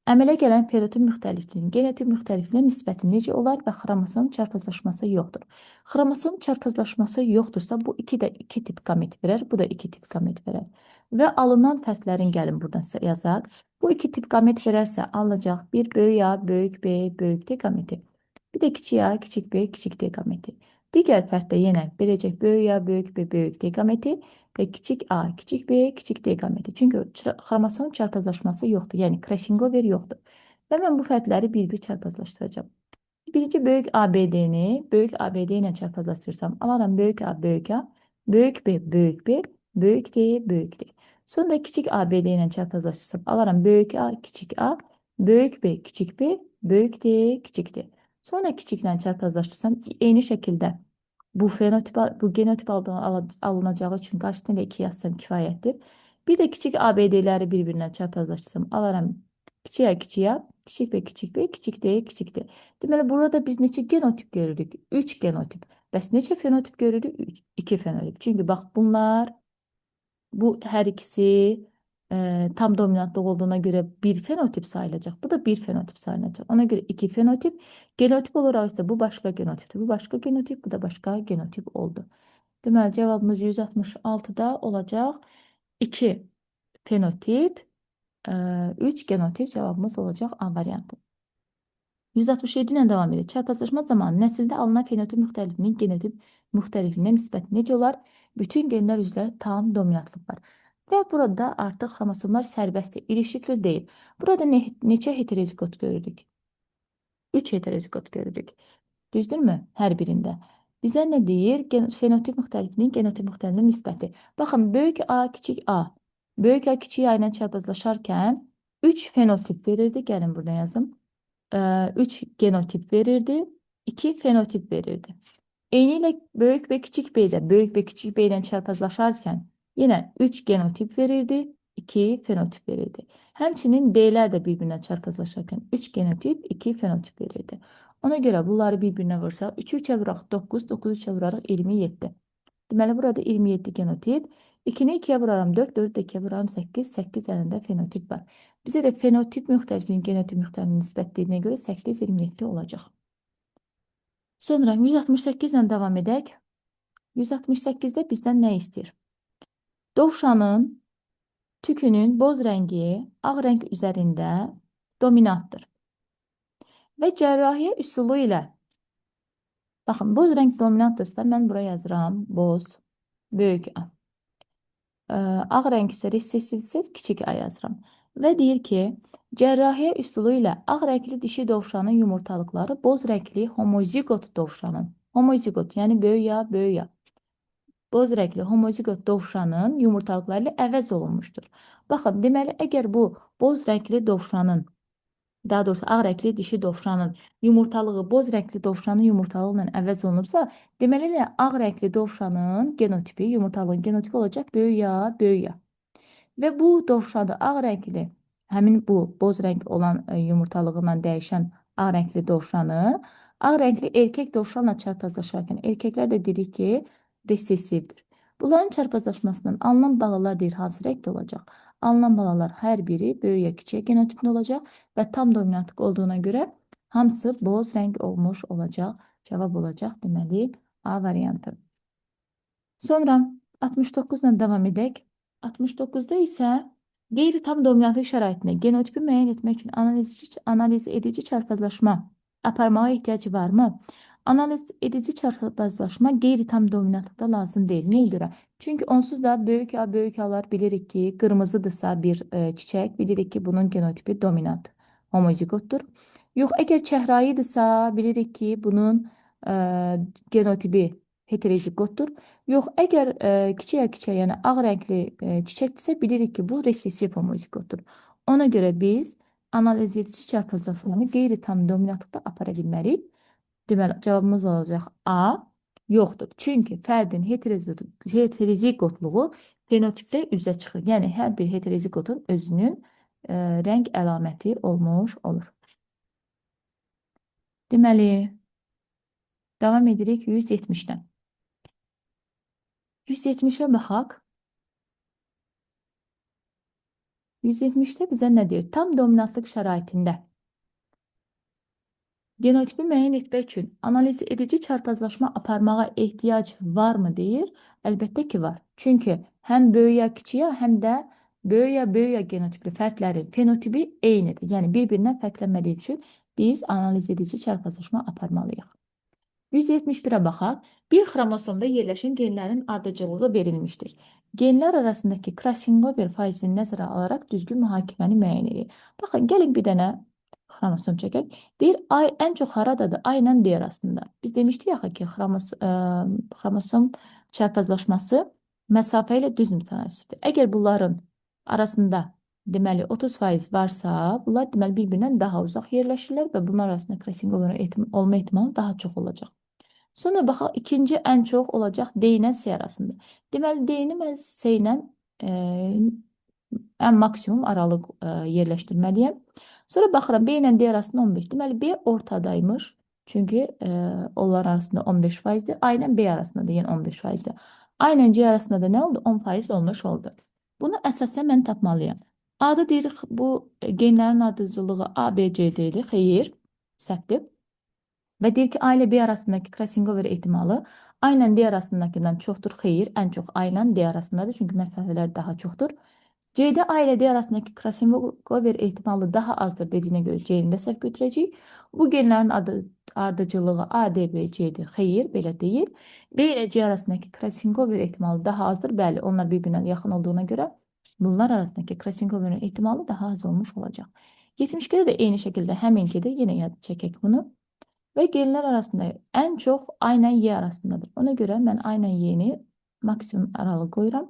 əmələ gələn fenotip müxtəlifliyinin genotip müxtəlifliyinə nisbəti necə olar və xromosom çarpazlaşması yoxdur. Xromosom çarpazlaşması yoxdursa, bu iki də iki tip qamet verər, bu da iki tip qamet verər. Və alınan fərdlərin gəlin buradan yazaq. Bu iki tip qamet verərsə alınacaq bir böyük A, böyük B, böyük D qameti. Bir də kiçik A, kiçik B, kiçik D qameti. Digər fərd də yenə verəcək böyük A, böyük B, böyük D qameti və kiçik A, kiçik B, kiçik D qameti. Çünki xromosom çarpazlaşması yoxdur. Yəni crossingover yoxdur. Və mən bu fərdləri bir-bir çarpazlaşdıracağam. Birinci böyük ABD-ni böyük ABD ilə çarpazlaşdırsam alaram böyük A, böyük A, böyük B, böyük B, böyük D, böyük D. Sonra kiçik ABD ilə çarpazlaşdırsam alaram böyük A, kiçik A, böyük B, kiçik B, böyük D, kiçik D. Sonra kiçiklə çarpazlaşdırsam eyni şəkildə bu fenotip, bu genotip alınacağı üçün qarşısına da 2 yazsam kifayətdir. Bir də kiçik ABD-ləri bir-birinə çarpazlaşdırsam alaram kiçik A, kiçik A, kiçik B, kiçik B, kiçik D, kiçik D. Deməli, burada biz neçə genotip görürük? 3 genotip. Bəs neçə fenotip görürük? 3, 2 fenotip. Çünki bax bunlar, bu hər ikisi tam dominantlıq olduğuna görə bir fenotip sayılacaq. Bu da bir fenotip sayılacaq. Ona görə iki fenotip. Genotip olaraq isə bu başqa genotipdir. Bu başqa genotip, bu da başqa genotip oldu. Deməli, cavabımız 166-da olacaq. 2 fenotip, 3 genotip cavabımız olacaq A variantı. 167 ilə davam edir. Çarpazlaşma zamanı nəsildə alınan fenotip müxtəlifliyinin genotip müxtəlifliyinə nisbəti necə olar? Bütün genlər üzrə tam dominantlıq var. Və burada artıq xromosomlar sərbəstdir, ilişikli deyil. Burada neçə heterozigot görürük? 3 heterozigot görürük. Düzdürmü? Hər birində. Bizə nə deyir? Fenotip müxtəlifliyinin genotip müxtəlifliyinə nisbəti. Baxın, böyük A, kiçik A. Böyük A, kiçik A ilə çarpazlaşarkən 3 fenotip verirdi. Gəlin burada yazım. 3 genotip verirdi. 2 fenotip verirdi. Eynilə böyük və kiçik B də böyük və kiçik B ilə çarpazlaşarkən yenə 3 genotip verirdi. 2 fenotip verirdi. Həmçinin D-lər də bir-birinə çarpazlaşarkən 3 genotip, 2 fenotip verirdi. Ona görə bunları bir-birinə vursaq, 3-ü 3-ə vuraq 9, 9-u 3-ə vurarıq 27. Deməli, burada 27 genotip. 2-ni 2-yə vuraram 4, 4-ü də 2-yə vuraram 8, 8 dənə də fenotip var. Bizə də fenotip müxtəlifliyin genotip müxtəlifliyinə nisbət dediyinə görə 8, 27 olacaq. Sonra 168 ilə davam edək. 168-də bizdən nə istəyir? Dovşanın tükünün boz rəngi ağ rəng üzərində dominantdır. Və cərrahiyyə üsulu ilə, baxın, boz rəng dominantdırsa, mən bura yazıram boz, böyük A. Ağ rəng isə resessivsə kiçik A yazıram. Və deyir ki, cərrahiyyə üsulu ilə ağ rəngli dişi dovşanın yumurtalıqları boz rəngli homozigot dovşanın, homozigot, yəni böyük A, böyük A, boz rəngli homozigot dovşanın yumurtalıqları ilə əvəz olunmuşdur. Baxın, deməli, əgər bu boz rəngli dovşanın, daha doğrusu ağ rəngli dişi dovşanın yumurtalığı boz rəngli dovşanın yumurtalığı ilə əvəz olunubsa, deməli, elə ağ rəngli dovşanın genotipi, yumurtalığın genotipi olacaq böyük A, böyük A. Və bu dovşanı ağ rəngli, həmin bu boz rəng olan yumurtalığından dəyişən ağ rəngli dovşanı ağ rəngli erkək dovşanla çarpazlaşarkən, erkəklər də dedik ki, resessivdir. Bunların çarpazlaşmasından alınan balalar deyir hansı rəngdə olacaq? Alınan balalar hər biri böyük ya kiçik genotipli olacaq və tam dominantlıq olduğuna görə hamısı boz rəng olmuş olacaq. Cavab olacaq deməli A variantı. Sonra 69 ilə davam edək. 69-da isə qeyri-tam dominantlıq şəraitində genotipi müəyyən etmək üçün analiz edici çarpazlaşma aparmağa ehtiyac varmı? Analiz edici çarpazlaşma qeyri-tam dominantlıqda lazım deyil. Nəyə görə? Çünki onsuz da böyük A, böyük A'lar bilirik ki, qırmızıdırsa bir çiçək, bilirik ki, bunun genotipi dominant, homozigotdur. Yox, əgər çəhrayıdırsa, bilirik ki, bunun genotipi heterozigotdur. Yox, əgər kiçik ya kiçik, yəni ağ rəngli çiçəkdirsə, bilirik ki, bu resessiv homozigotdur. Ona görə biz analiz edici çarpazlaşmanı qeyri-tam dominantlıqda apara bilmərik. Deməli, cavabımız olacaq A, yoxdur. Çünki fərdin heterozigotluğu fenotipdə üzə çıxır. Yəni, hər bir heterozigotun özünün rəng əlaməti olmuş olur. Deməli, davam edirik 170-dən. 170-ə baxaq. 170-də bizə nə deyir? Tam dominantlıq şəraitində genotipi müəyyən etmək üçün analiz edici çarpazlaşma aparmağa ehtiyac varmı deyir? Əlbəttə ki var. Çünki həm böyük ya kiçik ya, həm də böyük ya böyük ya genotipli fərdlərin fenotipi eynidir. Yəni bir-birindən fərqlənmədiyi üçün biz analiz edici çarpazlaşma aparmalıyıq. 171-ə baxaq. Bir xromosomda yerləşən genlərin ardıcıllığı verilmişdir. Genlər arasındakı crossover faizini nəzərə alaraq düzgün mühakiməni müəyyən edir. Baxın, gəlin bir dənə xromosom çəkək. Deyir, A ən çox haradadır? A ilə D arasında. Biz demişdik axı ki, xromosom çarpazlaşması məsafə ilə düz mütənasibdir. Əgər bunların arasında deməli 30% varsa, bunlar deməli bir-birindən daha uzaq yerləşirlər və bunlar arasında crossover olma ehtimalı daha çox olacaq. Sonra baxaq, ikinci ən çox olacaq D ilə C arasında. Deməli, D-ni mən C ilə ən maksimum aralıq yerləşdirməliyəm. Sonra baxıram, B ilə D arasında 15. Deməli, B ortadaymış. Çünki onlar arasında 15%dir. A ilə B arasında da yenə 15%dir. A ilə C arasında da nə oldu? 10% olmuş oldu. Bunu əsasən mən tapmalıyam. Adı deyirik, bu genlərin ardıcıllığı A, B, C deyirik. Xeyr, səhvdir. Və deyir ki, A ilə B arasındakı crossover ehtimalı A ilə D arasındakından çoxdur. Xeyr, ən çox A ilə D arasındadır. Çünki məsafələr daha çoxdur. C-də A ilə D arasındakı crossover ehtimalı daha azdır dediyinə görə C-ni də səhv götürəcəyik. Bu genlərin ardıcıllığı A, D, B, C-dir. Xeyr, belə deyil. B ilə C arasındakı crossover ehtimalı daha azdır. Bəli, onlar bir-birinə yaxın olduğuna görə bunlar arasındakı crossoverin ehtimalı daha az olmuş olacaq. 72-də də eyni şəkildə həminkidir. Yenə yad çəkək bunu. Və genlər arasında ən çox A ilə Y arasındadır. Ona görə mən A ilə Y-ni maksimum aralıq qoyuram.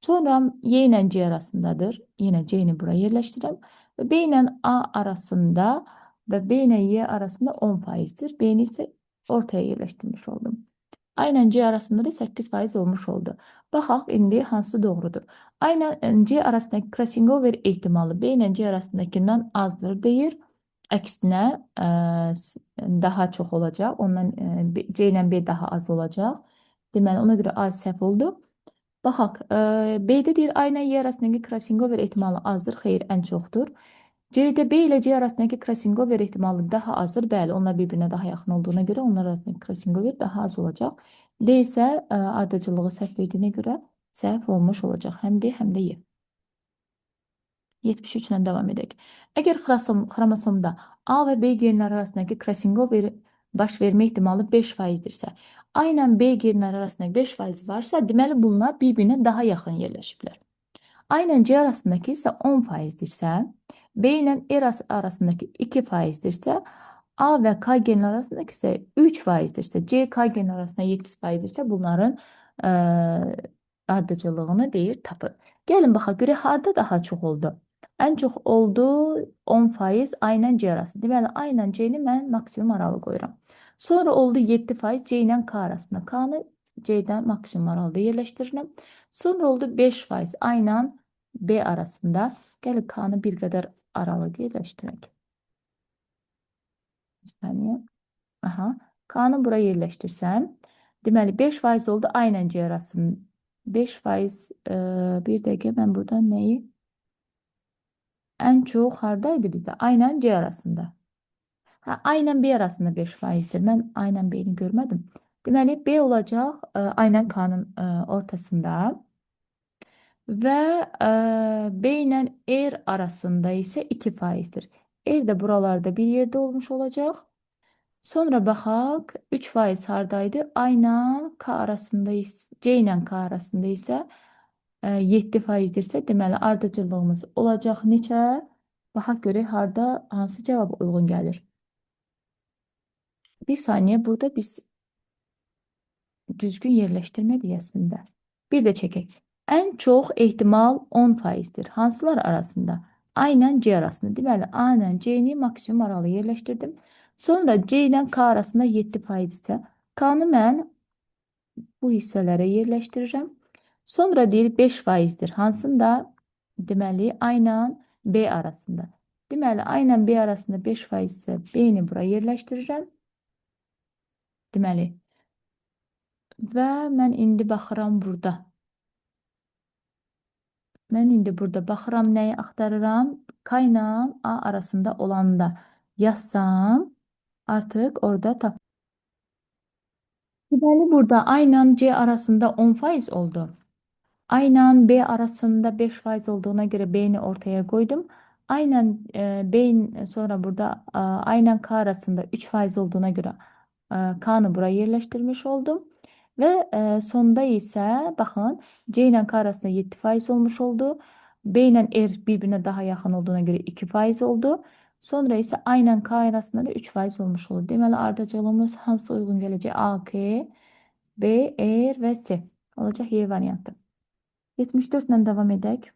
Sonra Y ilə C arasındadır. Yenə C-ni bura yerləşdirirəm. Və B ilə A arasında və B ilə Y arasında 10%-dir. B-ni isə ortaya yerləşdirmiş oldum. A ilə C arasında da 8% olmuş oldu. Baxaq indi hansı doğrudur. A ilə C arasındakı crossingover ehtimalı B ilə C arasındakından azdır deyir. Əksinə daha çox olacaq. Ondan C ilə B daha az olacaq. Deməli ona görə A səhv oldu. Baxaq, B-də deyir A ilə Y arasındakı crossingover ehtimalı azdır. Xeyr, ən çoxdur. C-də B ilə C arasındakı crossingover ehtimalı daha azdır. Bəli, onlar bir-birinə daha yaxın olduğuna görə onlar arasındakı crossingover daha az olacaq. D isə ardıcıllığı səhv verdiyinə görə səhv olmuş olacaq. Həm D, həm də Y. 73 ilə davam edək. Əgər xromosomda A və B genləri arasındakı crossingover baş vermə ehtimalı 5%dirsə, A ilə B genləri arasında 5% varsa, deməli bunlar bir-birinə daha yaxın yerləşiblər. A ilə C arasındakı isə 10%dirsə, B ilə R arasındakı 2%dirsə, A və K genləri arasındakı isə 3%dirsə, C, K genləri arasında 7%dirsə, bunların ardıcıllığını deyir, tapın. Gəlin baxaq, görək harda daha çox oldu. Ən çox oldu 10% A ilə C arasında. Deməli, A ilə C-ni mən maksimum aralı qoyuram. Sonra oldu 7% C ilə K arasında. K-nı C-dən maksimum aralıda yerləşdirirəm. Sonra oldu 5% A ilə B arasında. Gəlin K-nı bir qədər aralı yerləşdirək. Bir saniyə. Aha. K-nı bura yerləşdirsəm, deməli 5% oldu A ilə C arasında. 5% bir dəqiqə mən burada nəyi? Ən çox hardaydı bizdə? A ilə C arasında. Hə, A ilə B arasında 5%dir. Mən A ilə B-ni görmədim. Deməli, B olacaq A ilə K-nın ortasında. Və B ilə R arasında isə 2%dir. R də buralarda bir yerdə olmuş olacaq. Sonra baxaq, 3% hardaydı? A ilə K arasında isə, C ilə K arasında isə 7%dirsə, deməli ardıcıllığımız olacaq neçə? Baxaq görək harda hansı cavab uyğun gəlir. Bir saniyə, burada biz düzgün yerləşdirmədik əslində. Bir də çəkək. Ən çox ehtimal 10%dir. Hansılar arasında? A ilə C arasında. Deməli, A ilə C-ni maksimum aralı yerləşdirdim. Sonra C ilə K arasında 7% isə K-nı mən bu hissələrə yerləşdirirəm. Sonra deyir 5%dir. Hansında? Deməli, A ilə B arasında. Deməli, A ilə B arasında 5% isə B-ni bura yerləşdirirəm. Deməli, və mən indi baxıram burada. Mən indi burada baxıram, nəyi axtarıram? K ilə A arasında olanda yazsam, artıq orada tap. Deməli, burada A ilə C arasında 10% oldu. A ilə B arasında 5% olduğuna görə B-ni ortaya koydum. A ilə B sonra burada A ilə K arasında 3% olduğuna görə K-nı buraya yerləşdirmiş oldum. Və sonda isə baxın C ilə K arasında 7% olmuş oldu. B ilə R bir-birinə daha yaxın olduğuna görə 2% oldu. Sonra isə A ilə K arasında da 3% olmuş oldu. Deməli ardıcıllığımız hansı uyğun gələcək? A, K, B, R və C. Olacaq Y variantı. 74 ilə davam edək.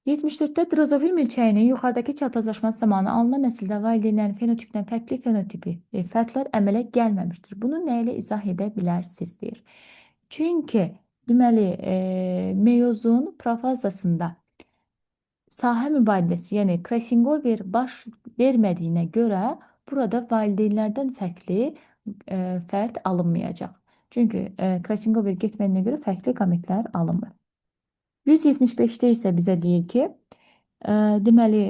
74-də drozofil milçəyinin yuxarıdakı çarpazlaşması zamanı alınan nəsildə valideynlərin fenotipdən fərqli fenotipi fərqlər əmələ gəlməmişdir. Bunu nə ilə izah edə bilərsiniz deyir. Çünki deməli meyozun profazasında sahə mübadiləsi, yəni crossingover baş vermədiyinə görə burada valideynlərdən fərqli fərd alınmayacaq. Çünki crossingover getmədiyinə görə fərqli qametlər alınmır. 175-də isə bizə deyir ki, deməli,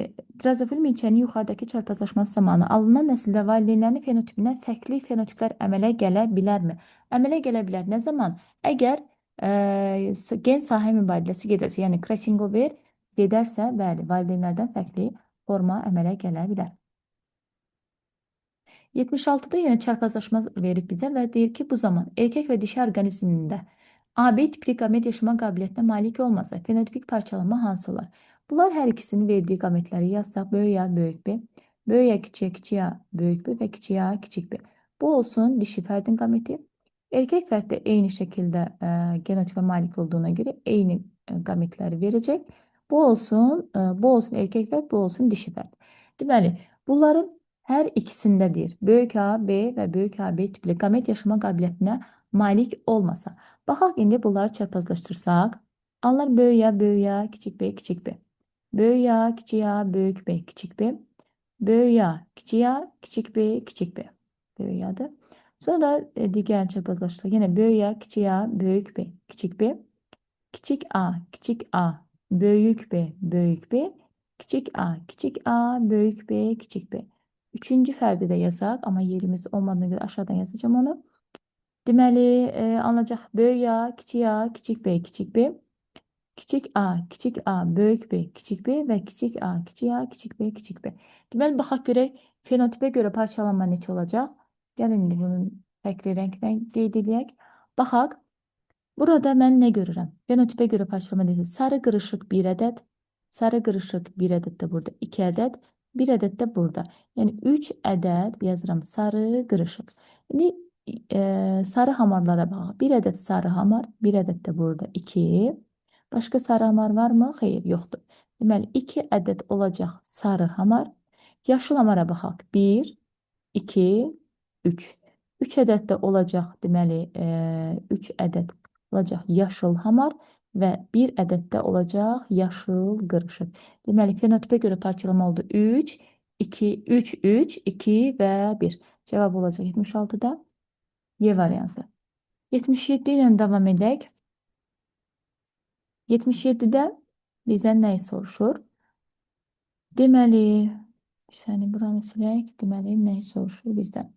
drozofil milçəyinin yuxarıdakı çarpazlaşması zamanı alınan nəsildə valideynlərin fenotipindən fərqli fenotiplər əmələ gələ bilərmi? Əmələ gələ bilər. Nə zaman? Əgər gen sahə mübadiləsi gedərsə, yəni crossingover gedərsə, bəli, valideynlərdən fərqli forma əmələ gələ bilər. 76-da yenə çarpazlaşma verib bizə və deyir ki, bu zaman erkək və dişi orqanizmində AB tipli qamet yaşama qabiliyyətinə malik olmasa, fenotipik parçalanma hansı olar? Bunlar hər ikisinin verdiyi qametləri yazsaq, böyük A, böyük B, böyük A, kiçik A, kiçik A, böyük B və kiçik A, kiçik B. Bu olsun dişi fərdin qameti. Erkək fərd də eyni şəkildə genotipə malik olduğuna görə eyni qametləri verəcək. Bu olsun, bu olsun erkək fərd, bu olsun dişi fərd. Deməli, bunların Hər ikisində deyir, böyük A, B və böyük A, B tipli qamet yaşama qabiliyyətinə malik olmasa. Baxaq indi bunları çarpazlaşdırsaq. Alınır böyük A, böyük A, kiçik B, kiçik B. Böyük A, kiçik A, böyük B, kiçik B. Böyük A, kiçik A, kiçik B, kiçik B. Böyük A'dır. Sonra digər çarpazlaşdıraq. Yenə böyük A, kiçik A, böyük B, kiçik B. Kiçik A, kiçik A, böyük B, böyük B. Kiçik A, kiçik A, böyük B, kiçik B. Üçüncü fərdi də yazaq, amma yerimiz olmadığına görə aşağıdan yazacağım onu. Deməli, alınacaq böyük A, kiçik A, kiçik B, kiçik B. Kiçik A, kiçik A, böyük B, kiçik B və kiçik A, kiçik A, kiçik B, kiçik B. Deməli, baxaq görək, fenotipə görə parçalanma necə olacaq? Gəlin indi bunun fərqli rənglə qeyd eləyək. Baxaq, burada mən nə görürəm? Fenotipə görə parçalama deyilsə, sarı qırışıq 1 ədəd, sarı qırışıq 1 ədəd də burada 2 ədəd, 1 ədəd də burada. Yəni 3 ədəd yazıram sarı qırışıq. İndi sarı hamarlara baxaq. 1 ədəd sarı hamar, 1 ədəd də burada 2. Başqa sarı hamar var mı? Xeyr, yoxdur. Deməli 2 ədəd olacaq sarı hamar. Yaşıl hamara baxaq. 1, 2, 3. 3 ədəd də olacaq, deməli 3 ədəd olacaq yaşıl hamar və 1 ədəd də olacaq yaşıl qırışıq. Deməli, fenotipə görə parçalama oldu 3, 2, 3, 3, 2 və 1. Cavab olacaq 76-da Y variantı. 77 ilə davam edək. 77-də bizdən nəyi soruşur? Deməli, bir saniyə buranı silək. Deməli, nəyi soruşur bizdən?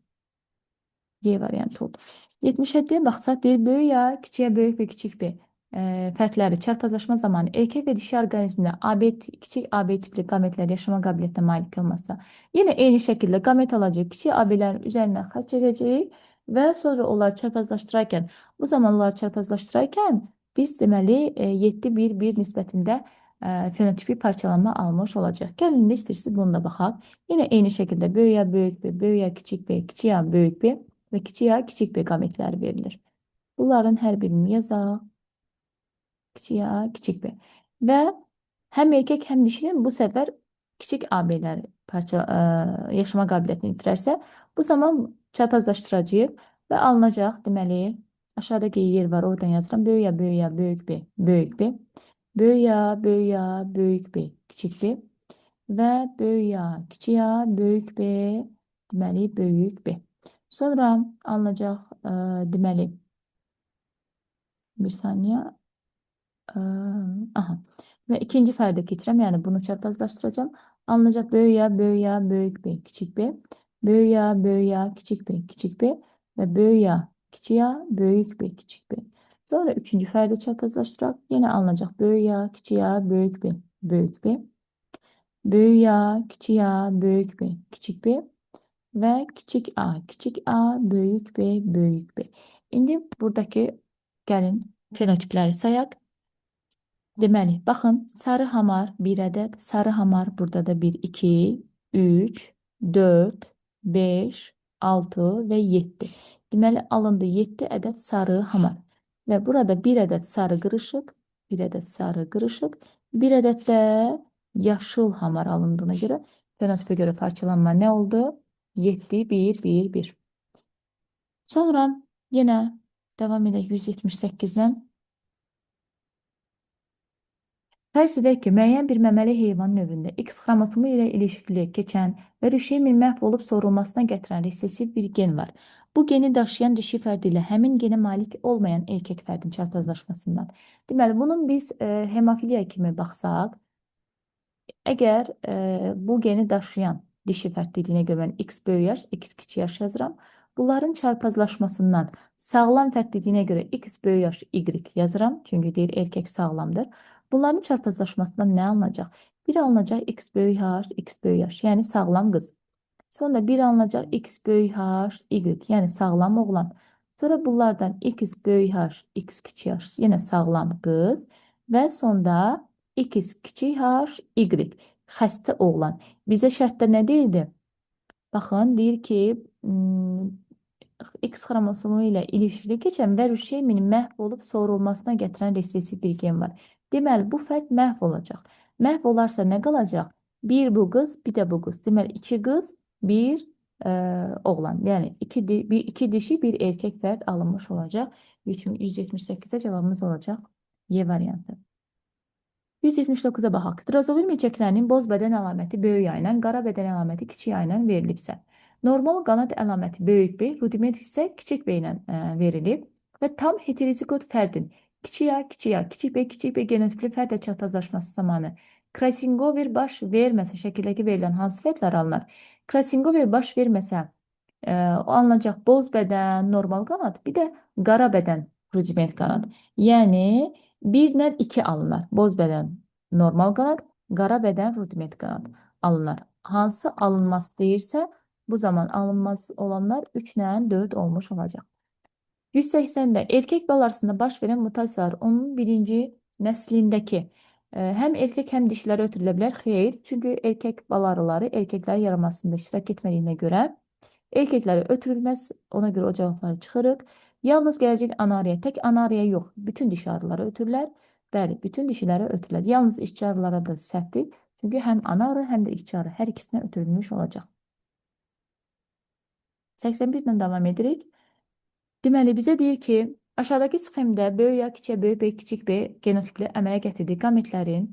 Y variantı oldu. 77-yə baxsaq, deyir, böyük A, kiçik A, böyük və kiçik B fərdləri çarpazlaşma zamanı erkək və dişi orqanizmdə AB, kiçik AB tipli qametlər yaşama qabiliyyətinə malik olmazsa, yenə eyni şəkildə qamet alacaq, kiçik AB-lərin üzərindən xətt çəkəcəyik və sonra onları çarpazlaşdırarkən, bu zaman onları çarpazlaşdırarkən biz deməli 7, 1, 1 nisbətində fenotipi parçalanma almış olacaq. Gəlin, indi istəyirsiniz bunu da baxaq. Yenə eyni şəkildə böyük A, böyük B, böyük A, kiçik B, kiçik A, böyük B və kiçik A, kiçik B qametləri verilir. Bunların hər birini yazaq. Kiçik A, kiçik B. Və həm erkək, həm dişinin bu səfər kiçik AB-ləri yaşama qabiliyyətini itirərsə, bu zaman çarpazlaşdıracağıq və alınacaq, deməli, aşağıdakı yer var, oradan yazıram. Böyük A, böyük A, böyük B, böyük B. Böyük A, böyük A, böyük B, kiçik B. Və böyük A, kiçik A, böyük B, deməli, böyük B. Sonra alınacaq, deməli, bir saniyə. Aha. Və ikinci fərdə keçirəm. Yəni bunu çarpazlaşdıracağım. Alınacaq böyük A, böyük A, böyük B, kiçik B. Böyük A, böyük A, kiçik B, kiçik B və böyük A, kiçik A, böyük B, kiçik B. Sonra üçüncü fərdə çarpazlaşdıraq. Yenə alınacaq böyük A, kiçik A, böyük B, böyük B. Böyük A, kiçik A, böyük B, kiçik B və kiçik A, kiçik A, böyük B, böyük B. İndi buradakı gəlin fenotipləri sayaq. Deməli, baxın, sarı hamar 1 ədəd, sarı hamar burada da 1, 2, 3, 4, 5, 6 və 7. Deməli, alındı 7 ədəd sarı hamar. Və burada 1 ədəd sarı qırışıq, 1 ədəd sarı qırışıq, 1 ədəd də yaşıl hamar alındığına görə fenotipə görə parçalanma nə oldu? 7, 1, 1, 1. Sonra yenə davam edək 178-dən. Fərz edək ki, müəyyən bir məməli heyvan növündə X xromosomu ilə ilişikli keçən və rüşemin məhv olub sorulmasına gətirən resessiv bir gen var. Bu geni daşıyan dişi fərdi ilə həmin genə malik olmayan erkək fərdin çarpazlaşmasından. Deməli, bunun biz hemofiliya kimi baxsaq, əgər bu geni daşıyan dişi fərd dediyinə görə mən X böyük yaş, X kiçik yaş yazıram. Bunların çarpazlaşmasından sağlam fərd dediyinə görə X böyük yaş, Y yazıram. Çünki deyir erkək sağlamdır. Bunların çarpazlaşmasından nə alınacaq? Bir alınacaq X böyük H, X böyük yaş, yəni sağlam qız. Sonra bir alınacaq X böyük H, Y, yəni sağlam oğlan. Sonra bunlardan X böyük H, X kiçik H, yenə sağlam qız. Və sonda X kiçik H, Y, xəstə oğlan. Bizə şərtdə nə deyildi? Baxın, deyir ki, X xromosomu ilə ilişikli keçən və rüşemin məhv olub sorulmasına gətirən resessiv bir gen var. Deməli, bu fərd məhv olacaq. Məhv olarsa nə qalacaq? Bir bu qız, bir də bu qız. Deməli, iki qız, bir oğlan. Yəni iki dişi, bir erkək fərd alınmış olacaq. 178-də cavabımız olacaq Y variantı. 179-a baxaq. Drozofil milçəklərinin boz bədən əlaməti böyük A ilə, qara bədən əlaməti kiçik A ilə verilibsə, normal qanad əlaməti böyük B, rudiment isə kiçik B ilə verilib və tam heterozigot fərdin kiçik A, kiçik A, kiçik B, kiçik B genotipli fərdlə çaprazlaşması zamanı Krasingover baş verməsə şəkildəki verilən hansı fərdlər alınır? Krasingover baş verməsə o alınacaq boz bədən, normal qanad, bir də qara bədən, rudiment qanad. Yəni 1 ilə 2 alınır. Boz bədən normal qanad, qara bədən rudiment qanad alınır. Hansı alınmaz deyirsə, bu zaman alınmaz olanlar 3 ilə 4 olmuş olacaq. 180-də erkək bal arasında baş verən mutasiyalar onun birinci nəslindəki həm erkək həm dişilərə ötürülə bilər. Xeyr, çünki erkək bal arıları erkəklərin yaranmasında iştirak etmədiyinə görə erkəklərə ötürülməz. Ona görə o cavabları çıxırıq. Yalnız gələcək ana arıya, tək ana arıya yox, bütün dişi arılara ötürülər. Bəli, bütün dişilərə ötürülər. Yalnız işçi arılara da səhvdir. Çünki həm ana arı, həm də işçi arı hər ikisinə ötürülmüş olacaq. 81 ilə davam edirik. Deməli, bizə deyir ki, aşağıdakı sxemdə böyük A, kiçik A, böyük B, kiçik B genotipli əmələ gətirdiyi qametlərin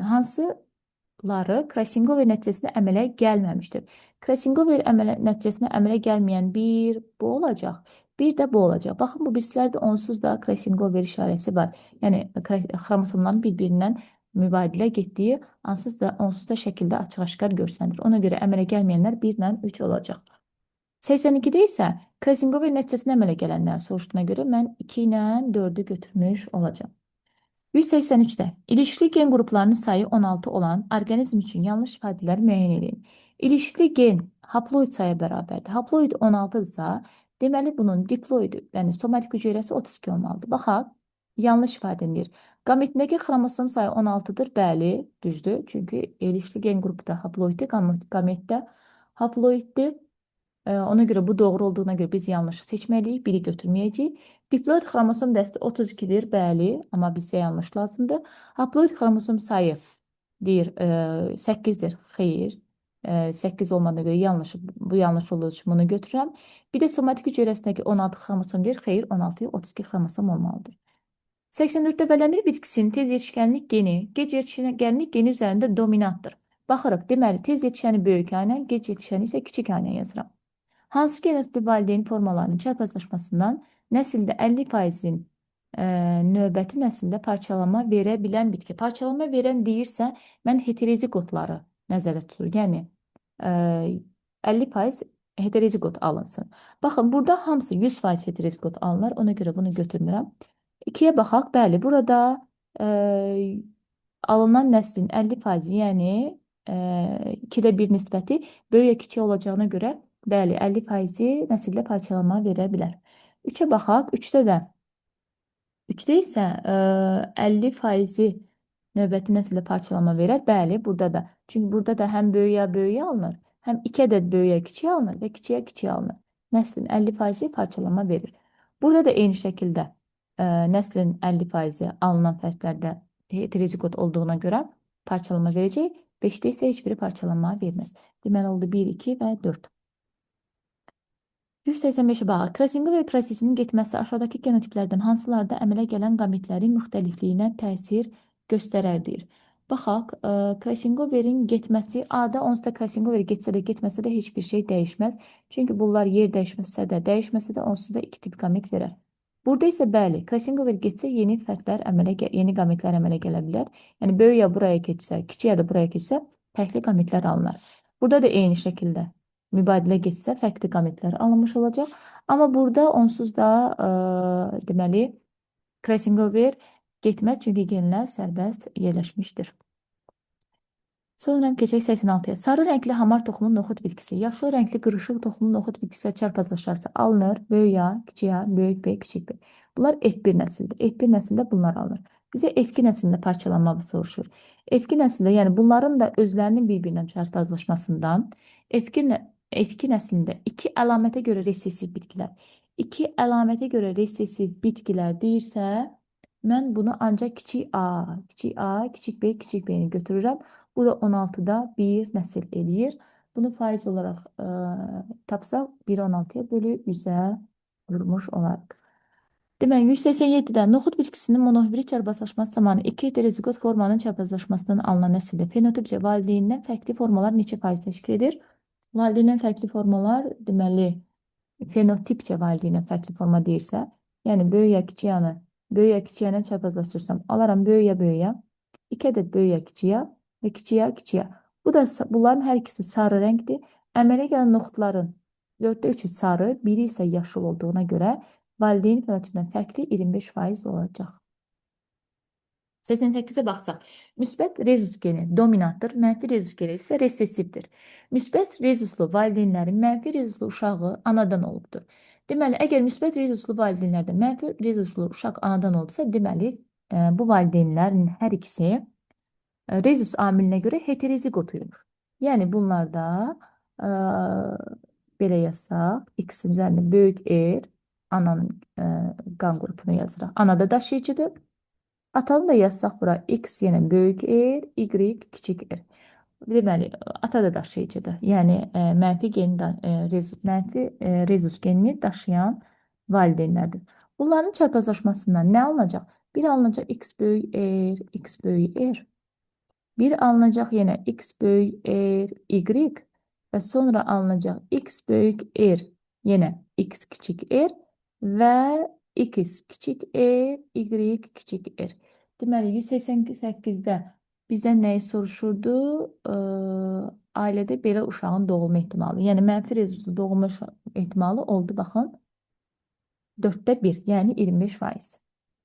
hansıları Krasingover nəticəsində əmələ gəlməmişdir. Krasingover nəticəsində əmələ gəlməyən bir bu olacaq, bir də bu olacaq. Baxın, bu birislərdə onsuz da Krasingover işarəsi var. Yəni, xromosomların bir-birindən mübadilə getdiyi onsuz da şəkildə açıq-aşkar görsənir. Ona görə əmələ gəlməyənlər 1 ilə 3 olacaq. 82-də isə Krasingover nəticəsində əmələ gələnlər soruşduğuna görə mən 2 ilə 4-ü götürmüş olacağam. 183-də ilişikli gen qruplarının sayı 16 olan orqanizm üçün yanlış ifadələri müəyyən edin. İlişikli gen haploid sayı bərabərdir. Haploid 16-dırsa, deməli bunun diploid, yəni somatik hüceyrəsi 32 olmalıdır. Baxaq, yanlış ifadə deyir. Qametindəki xromosom sayı 16-dır. Bəli, düzdür. Çünki ilişikli gen qrupu da haploiddir, qametdə haploiddir. Ona görə bu doğru olduğuna görə biz yanlışı seçməliyik, biri götürməyəcəyik. Diploid xromosom dəsti 32-dir, bəli, amma bizə yanlış lazımdır. Haploid xromosom sayı deyir 8-dir, xeyr. 8 olmadığına görə yanlış, bu yanlış olduğu üçün bunu götürürəm. Bir də somatik hüceyrəsindəki 16 xromosom deyir, xeyr, 16-ya 32 xromosom olmalıdır. 84-də vələmir bitkisinin tez yetişkənlik geni, gec yetişkənlik geni üzərində dominantdır. Baxırıq, deməli, tez yetişəni böyük A ilə, gec yetişəni isə kiçik A ilə yazıram. Hansı genotipli valideyn formalarının çarpazlaşmasından nəsildə 50%-in növbəti nəsildə parçalama verə bilən bitki. Parçalama verən deyirsə, mən heterozigotları nəzərdə tutur. Yəni, 50% heterozigot alınsın. Baxın, burada hamısı 100% heterozigot alınır. Ona görə bunu götürmürəm. 2-yə baxaq. Bəli, burada alınan nəslin 50%, yəni 2-də 1 nisbəti böyüyə kiçik olacağına görə bəli, 50% nəsildə parçalama verə bilər. 3-ə baxaq. 3-də də 3-də isə 50% növbəti nəsildə parçalama verər. Bəli, burada da. Çünki burada da həm böyüyə böyüyə alınır, həm 2 ədəd böyüyə kiçiyə alınır və kiçiyə kiçiyə alınır. Nəslin 50% parçalama verir. Burada da eyni şəkildə nəslin 50% alınan fərdlərdə heterozigot olduğuna görə parçalama verəcək. 5-də isə heç biri parçalanma verməz. Deməli oldu 1, 2 və 4. 185-ə baxaq. Krasingover prosesinin getməsi aşağıdakı genotiplərdən hansılarda əmələ gələn qametlərin müxtəlifliyinə təsir göstərər deyir. Baxaq, Krasingoverin getməsi A-da onsuz da Krasingover getsə də getməsə də heç bir şey dəyişməz. Çünki bunlar yer dəyişməsə də, dəyişməsə də onsuz da iki tip qamet verər. Burada isə bəli, Krasingover getsə yeni fərdlər yeni qametlər əmələ gələ bilər. Yəni böyük ya buraya keçsə, kiçik ya da buraya keçsə fərqli qametlər alınar. Burada da eyni şəkildə mübadilə getsə fərqli qametlər alınmış olacaq. Amma burada onsuz da deməli Krasingover getməz, çünki genlər sərbəst yerləşmişdir. Sonra keçək 86-ya. Sarı rəngli hamar toxumlu noxud bitkisi, yaşıl rəngli qırışıq toxumlu noxud bitkisi ilə çarpazlaşarsa alınır. Böyük A, kiçik A, böyük B, kiçik B. Bunlar F1 nəsildir. F1 nəsildə bunlar alınır. Bizə F2 nəslində parçalanma soruşur. F2 nəsildə, yəni bunların da özlərinin bir-birindən çarpazlaşmasından F2 nəslində iki əlamətə görə resessiv bitkilər. İki əlamətə görə resessiv bitkilər deyirsə, mən bunu ancaq kiçik A, kiçik A, kiçik B, kiçik B-ni götürürəm. Bu da 16-da bir nəsil eləyir. Bunu faiz olaraq tapsaq 1,16-ya bölü 100-ə vurmuş olarıq. Deməli, 187-də noxud bitkisinin monohibrid çarpazlaşması zamanı iki heterozigot formanın çarpazlaşmasından alınan nəsildə fenotipcə valideynindən fərqli formalar neçə faiz təşkil edir? Valideyndən fərqli formalar, deməli, fenotipcə valideyndən fərqli forma deyirsə, yəni böyük ya kiçik yanı, böyük ya kiçik yanı çarpazlaşdırsam, alaram böyük ya böyük ya, 2 ədəd böyük ya kiçik ya və kiçik ya kiçik ya. Bu da bunların hər ikisi sarı rəngdir. Əmələ gələn noxudların 4-də 3-ü sarı, biri isə yaşıl olduğuna görə valideyn fenotipindən fərqli 25% olacaq. 88-ə baxsaq, müsbət rezus geni dominantdır, mənfi rezus geni isə resessivdir. Müsbət rezuslu valideynlərin mənfi rezuslu uşağı anadan olubdur. Deməli, əgər müsbət rezuslu valideynlərdə mənfi rezuslu uşaq anadan olubsa, deməli, bu valideynlərin hər ikisi rezus amilinə görə heterozigot uyumur. Yəni, bunlarda belə yazsaq, X-in üzərində böyük R, ananın qan qrupunu yazırıq. Ana da daşıyıcıdır. Atanı da yazsaq bura X yenə böyük R, Y kiçik R. Deməli, ata da daşıyıcıdır. Yəni mənfi geni mənfi rezus genini daşıyan valideynlərdir. Bunların çarpazlaşmasından nə alınacaq? Bir alınacaq X böyük R, X böyük R. Bir alınacaq yenə X böyük R, Y və sonra alınacaq X böyük R, yenə X kiçik R və X kiçik R, Y kiçik R. Deməli, 188-də bizdən nəyi soruşurdu? Ailədə belə uşağın doğulma ehtimalı. Yəni, mənfi rezuslu doğulma ehtimalı oldu, baxın. 4-də 1, yəni 25%.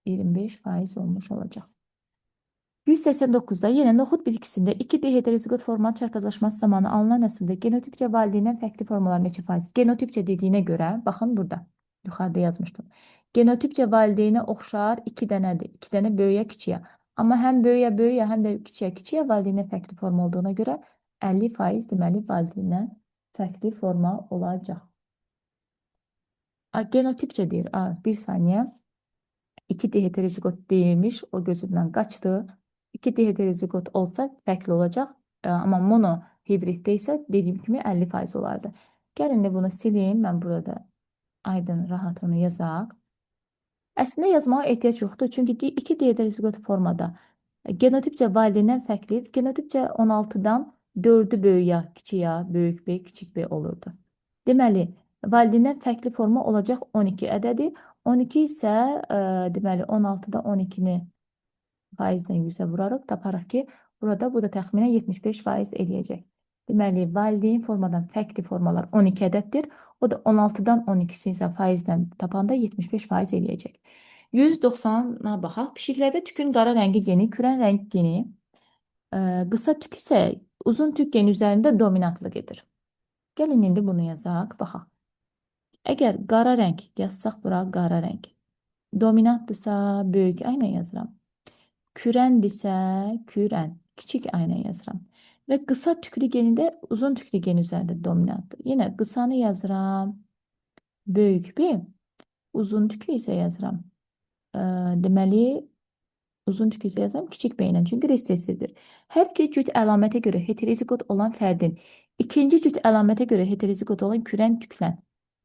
25% olmuş olacaq. 189-da yenə noxud bitkisində 2D heterozigot formanın çarpazlaşması zamanı alınan nəsildə genotipcə valideyndən fərqli formalar neçə faiz? Genotipcə dediyinə görə, baxın burada, yuxarıda yazmışdım. Genotipcə valideynə oxşar 2 dənədir. 2 dənə böyüyə kiçiyə. Amma həm böyüyə böyüyə, həm də kiçiyə kiçiyə valideynə fərqli forma olduğuna görə 50% deməli valideynə fərqli forma olacaq. Genotipcə deyir. Bir saniyə. 2D heterozigot deyilmiş. O gözümdən qaçdı. 2D heterozigot olsa fərqli olacaq. Amma mono hibriddə isə dediyim kimi 50% olardı. Gəlin də bunu silim. Mən burada aydın, rahat onu yazaq. Əslində yazmağa ehtiyac yoxdur. Çünki 2D heterozigot formada genotipcə valideyndən fərqli, genotipcə 16-dan 4-ü böyük ya, kiçik ya, böyük B, kiçik B olurdu. Deməli, valideyndən fərqli forma olacaq 12 ədədi. 12 isə deməli 16-da 12-ni faizdən 100-ə vurarıq. Taparıq ki, burada bu da təxminən 75% eləyəcək. Deməli, valideyn formadan fərqli formalar 12 ədəddir. O da 16-dan 12-si isə faizdən tapanda 75% eləyəcək. 190-a baxaq. Pişiklərdə tükün qara rəngi geni, kürən rəng geni, qısa tük isə uzun tük geni üzərində dominantlıq edir. Gəlin indi bunu yazaq, baxaq. Əgər qara rəng yazsaq bura qara rəng. Dominantdırsa böyük A ilə yazıram. Kürəndirsə kürən, kiçik A ilə yazıram. Və qısa tüklü geni də uzun tüklü gen üzərində dominantdır. Yenə qısanı yazıram. Böyük B. Uzun tüklü isə yazıram. Deməli, uzun tüklü isə yazıram kiçik B ilə. Çünki resessivdir. Hər iki cüt əlamətə görə heterozigot olan fərdin ikinci cüt əlamətə görə heterozigot olan kürən tüklən.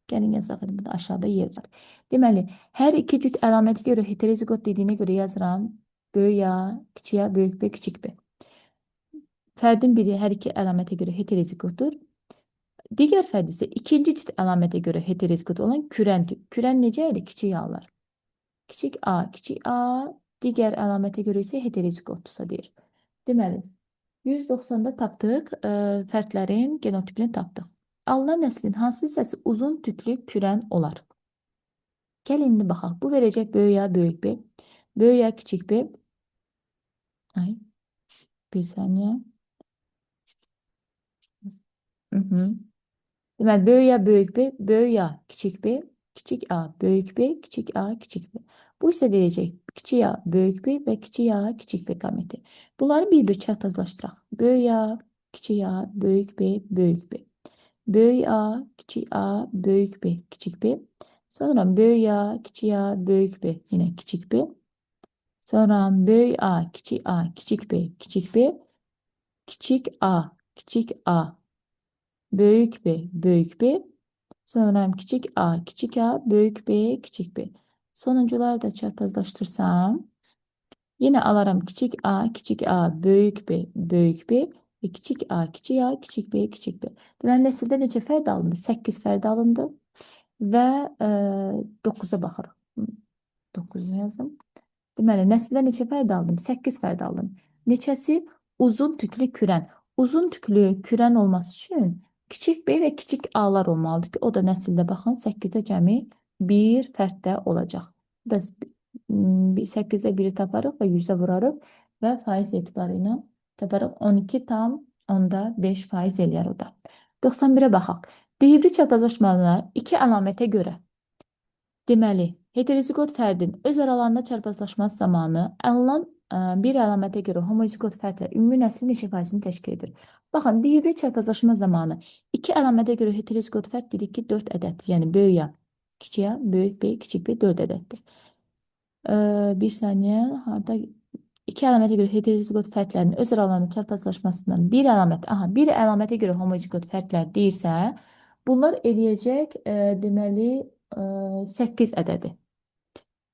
Gəlin yazaq, burada aşağıda yer var. Deməli, hər iki cüt əlamətə görə heterozigot dediyinə görə yazıram. Böyük A, kiçik A, böyük B, kiçik B. Fərdin biri hər iki əlamətə görə heterozigotdur. Digər fərd isə ikinci cüt əlamətə görə heterozigot olan kürən tük. Kürən necə idi? Kiçik A'lar. Kiçik A, kiçik A, digər əlamətə görə isə heterozigotdursa deyir. Deməli, 190-da tapdıq, fərdlərin genotipini tapdıq. Alınan nəslin hansı hissəsi uzun tüklü kürən olar? Gəlin indi baxaq. Bu verəcək böyük A, böyük B, böyük A, kiçik B. Ay, bir saniyə. Hı -hı. Deməli, böyük A, böyük B, böyük A, kiçik B, kiçik A, böyük B, kiçik A, kiçik B. Bu isə verəcək kiçik A, böyük B və kiçik A, kiçik B qameti. Bunları bir-bir çarpazlaşdıraq. Böyük A, kiçik A, böyük B, böyük B. Böyük A, kiçik A, böyük B, kiçik B. Sonra böyük A, kiçik A, böyük B, yenə kiçik B. Sonra böyük A, kiçik A, kiçik B, kiçik B, kiçik A, kiçik A, Böyük B, böyük B. Sonra kiçik A, kiçik A, böyük B, kiçik B. Sonuncuları da çarpazlaştırsam, yine alaram kiçik A, kiçik A, böyük B, böyük B və kiçik A, kiçik A, kiçik B, kiçik B. Deməli, nəsildə neçə fərd alındı? 8 fərd alındı və 9-a baxırıq. 9-u yazım. Deməli, nəsildə neçə fərd aldım? 8 fərd aldım. Neçəsi uzun tüklü kürən. Uzun tüklü kürən olması üçün kiçik B və kiçik A'lar olmalıdır ki, o da nəsildə baxın 8-də cəmi 1 fərddə olacaq. Bu da 8-də 1-i taparıq və 100-ə vurarıq və faiz etibarı ilə taparıq 12,5 faiz eləyər o da. 91-ə baxaq. Dihibrid çarpazlaşmalarına iki əlamətə görə. Deməli, heterozigot fərdin öz aralarında çarpazlaşması zamanı alınan bir əlamətə görə homozigot fərdlə ümumi nəslin neçə faizini təşkil edir? Baxın, dihibrid çarpazlaşma zamanı iki əlamətə görə heterozigot fərd dedik ki, 4 ədəddir. Yəni, böyük A, kiçik A, böyük B, kiçik B 4 ədəddir. Bir saniyə, harada iki əlamətə görə heterozigot fərdlərin öz aralarında çarpazlaşmasından bir əlamət, aha, bir əlamətə görə homozigot fərdlər deyirsə, bunlar eləyəcək, deməli, 8 ədədi.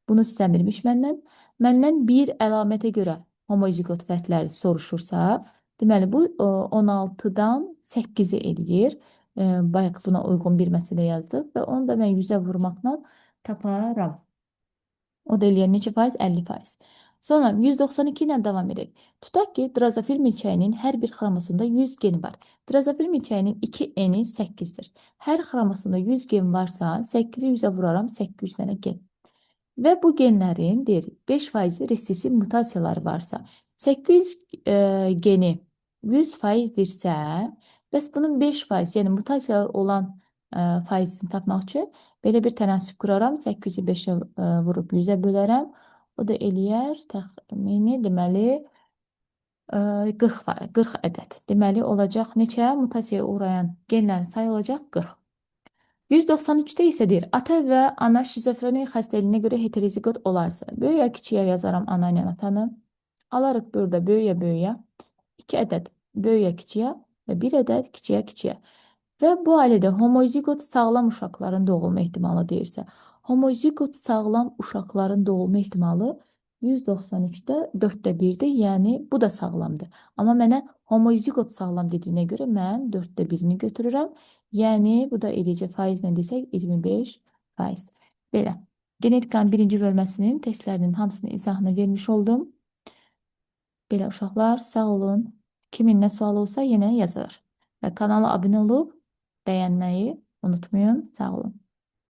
Bunu istəmirmiş məndən. Məndən bir əlamətə görə homozigot fərdləri soruşursa, deməli, bu 16-dan 8-i eləyir. Bayaq buna uyğun bir məsələ yazdıq və onu da mən 100-ə vurmaqla taparam. O da eləyər neçə faiz? 50 faiz. Sonra 192 ilə davam edək. Tutaq ki, drozofil milçəyinin hər bir xromosomda 100 gen var. Drozofil milçəyinin 2 eni 8-dir. Hər xromosomda 100 gen varsa, 8-i 100-ə vuraram, 800 dənə gen. Və bu genlərin, deyir, 5 faizi resessiv mutasiyaları varsa, 800 geni 100 faizdirsə, bəs bunun 5 faiz, yəni mutasiyalar olan faizini tapmaq üçün belə bir tənasüb quraram. 800-ü 5-ə vurub 100-ə bölərəm. O da eləyər təxmini, deməli, 40 ədəd. Deməli, olacaq neçə? Mutasiyaya uğrayan genlərin sayı olacaq 40. 193-də isə deyir, ata və ana şizofreniya xəstəliyinə görə heterozigot olarsa, böyük ya kiçiyə yazaram ana ilə atanı. Alarıq burada böyüyə böyüyə, 2 ədəd böyüyə kiçiyə və 1 ədəd kiçiyə kiçiyə. Və bu ailədə homozigot sağlam uşaqların doğulma ehtimalı deyirsə, homozigot sağlam uşaqların doğulma ehtimalı 193-də 4-də 1-dir, yəni bu da sağlamdır. Amma mənə homozigot sağlam dediyinə görə mən 4-də 1-ini götürürəm. Yəni bu da eləyəcək faizlə desək 25 faiz. Belə. Genetikanın birinci bölməsinin testlərinin hamısını izahını vermiş oldum. Belə uşaqlar, sağ olun. Kimin nə sualı olsa yenə yazar. Və kanala abunə olub bəyənməyi unutmayın. Sağ olun.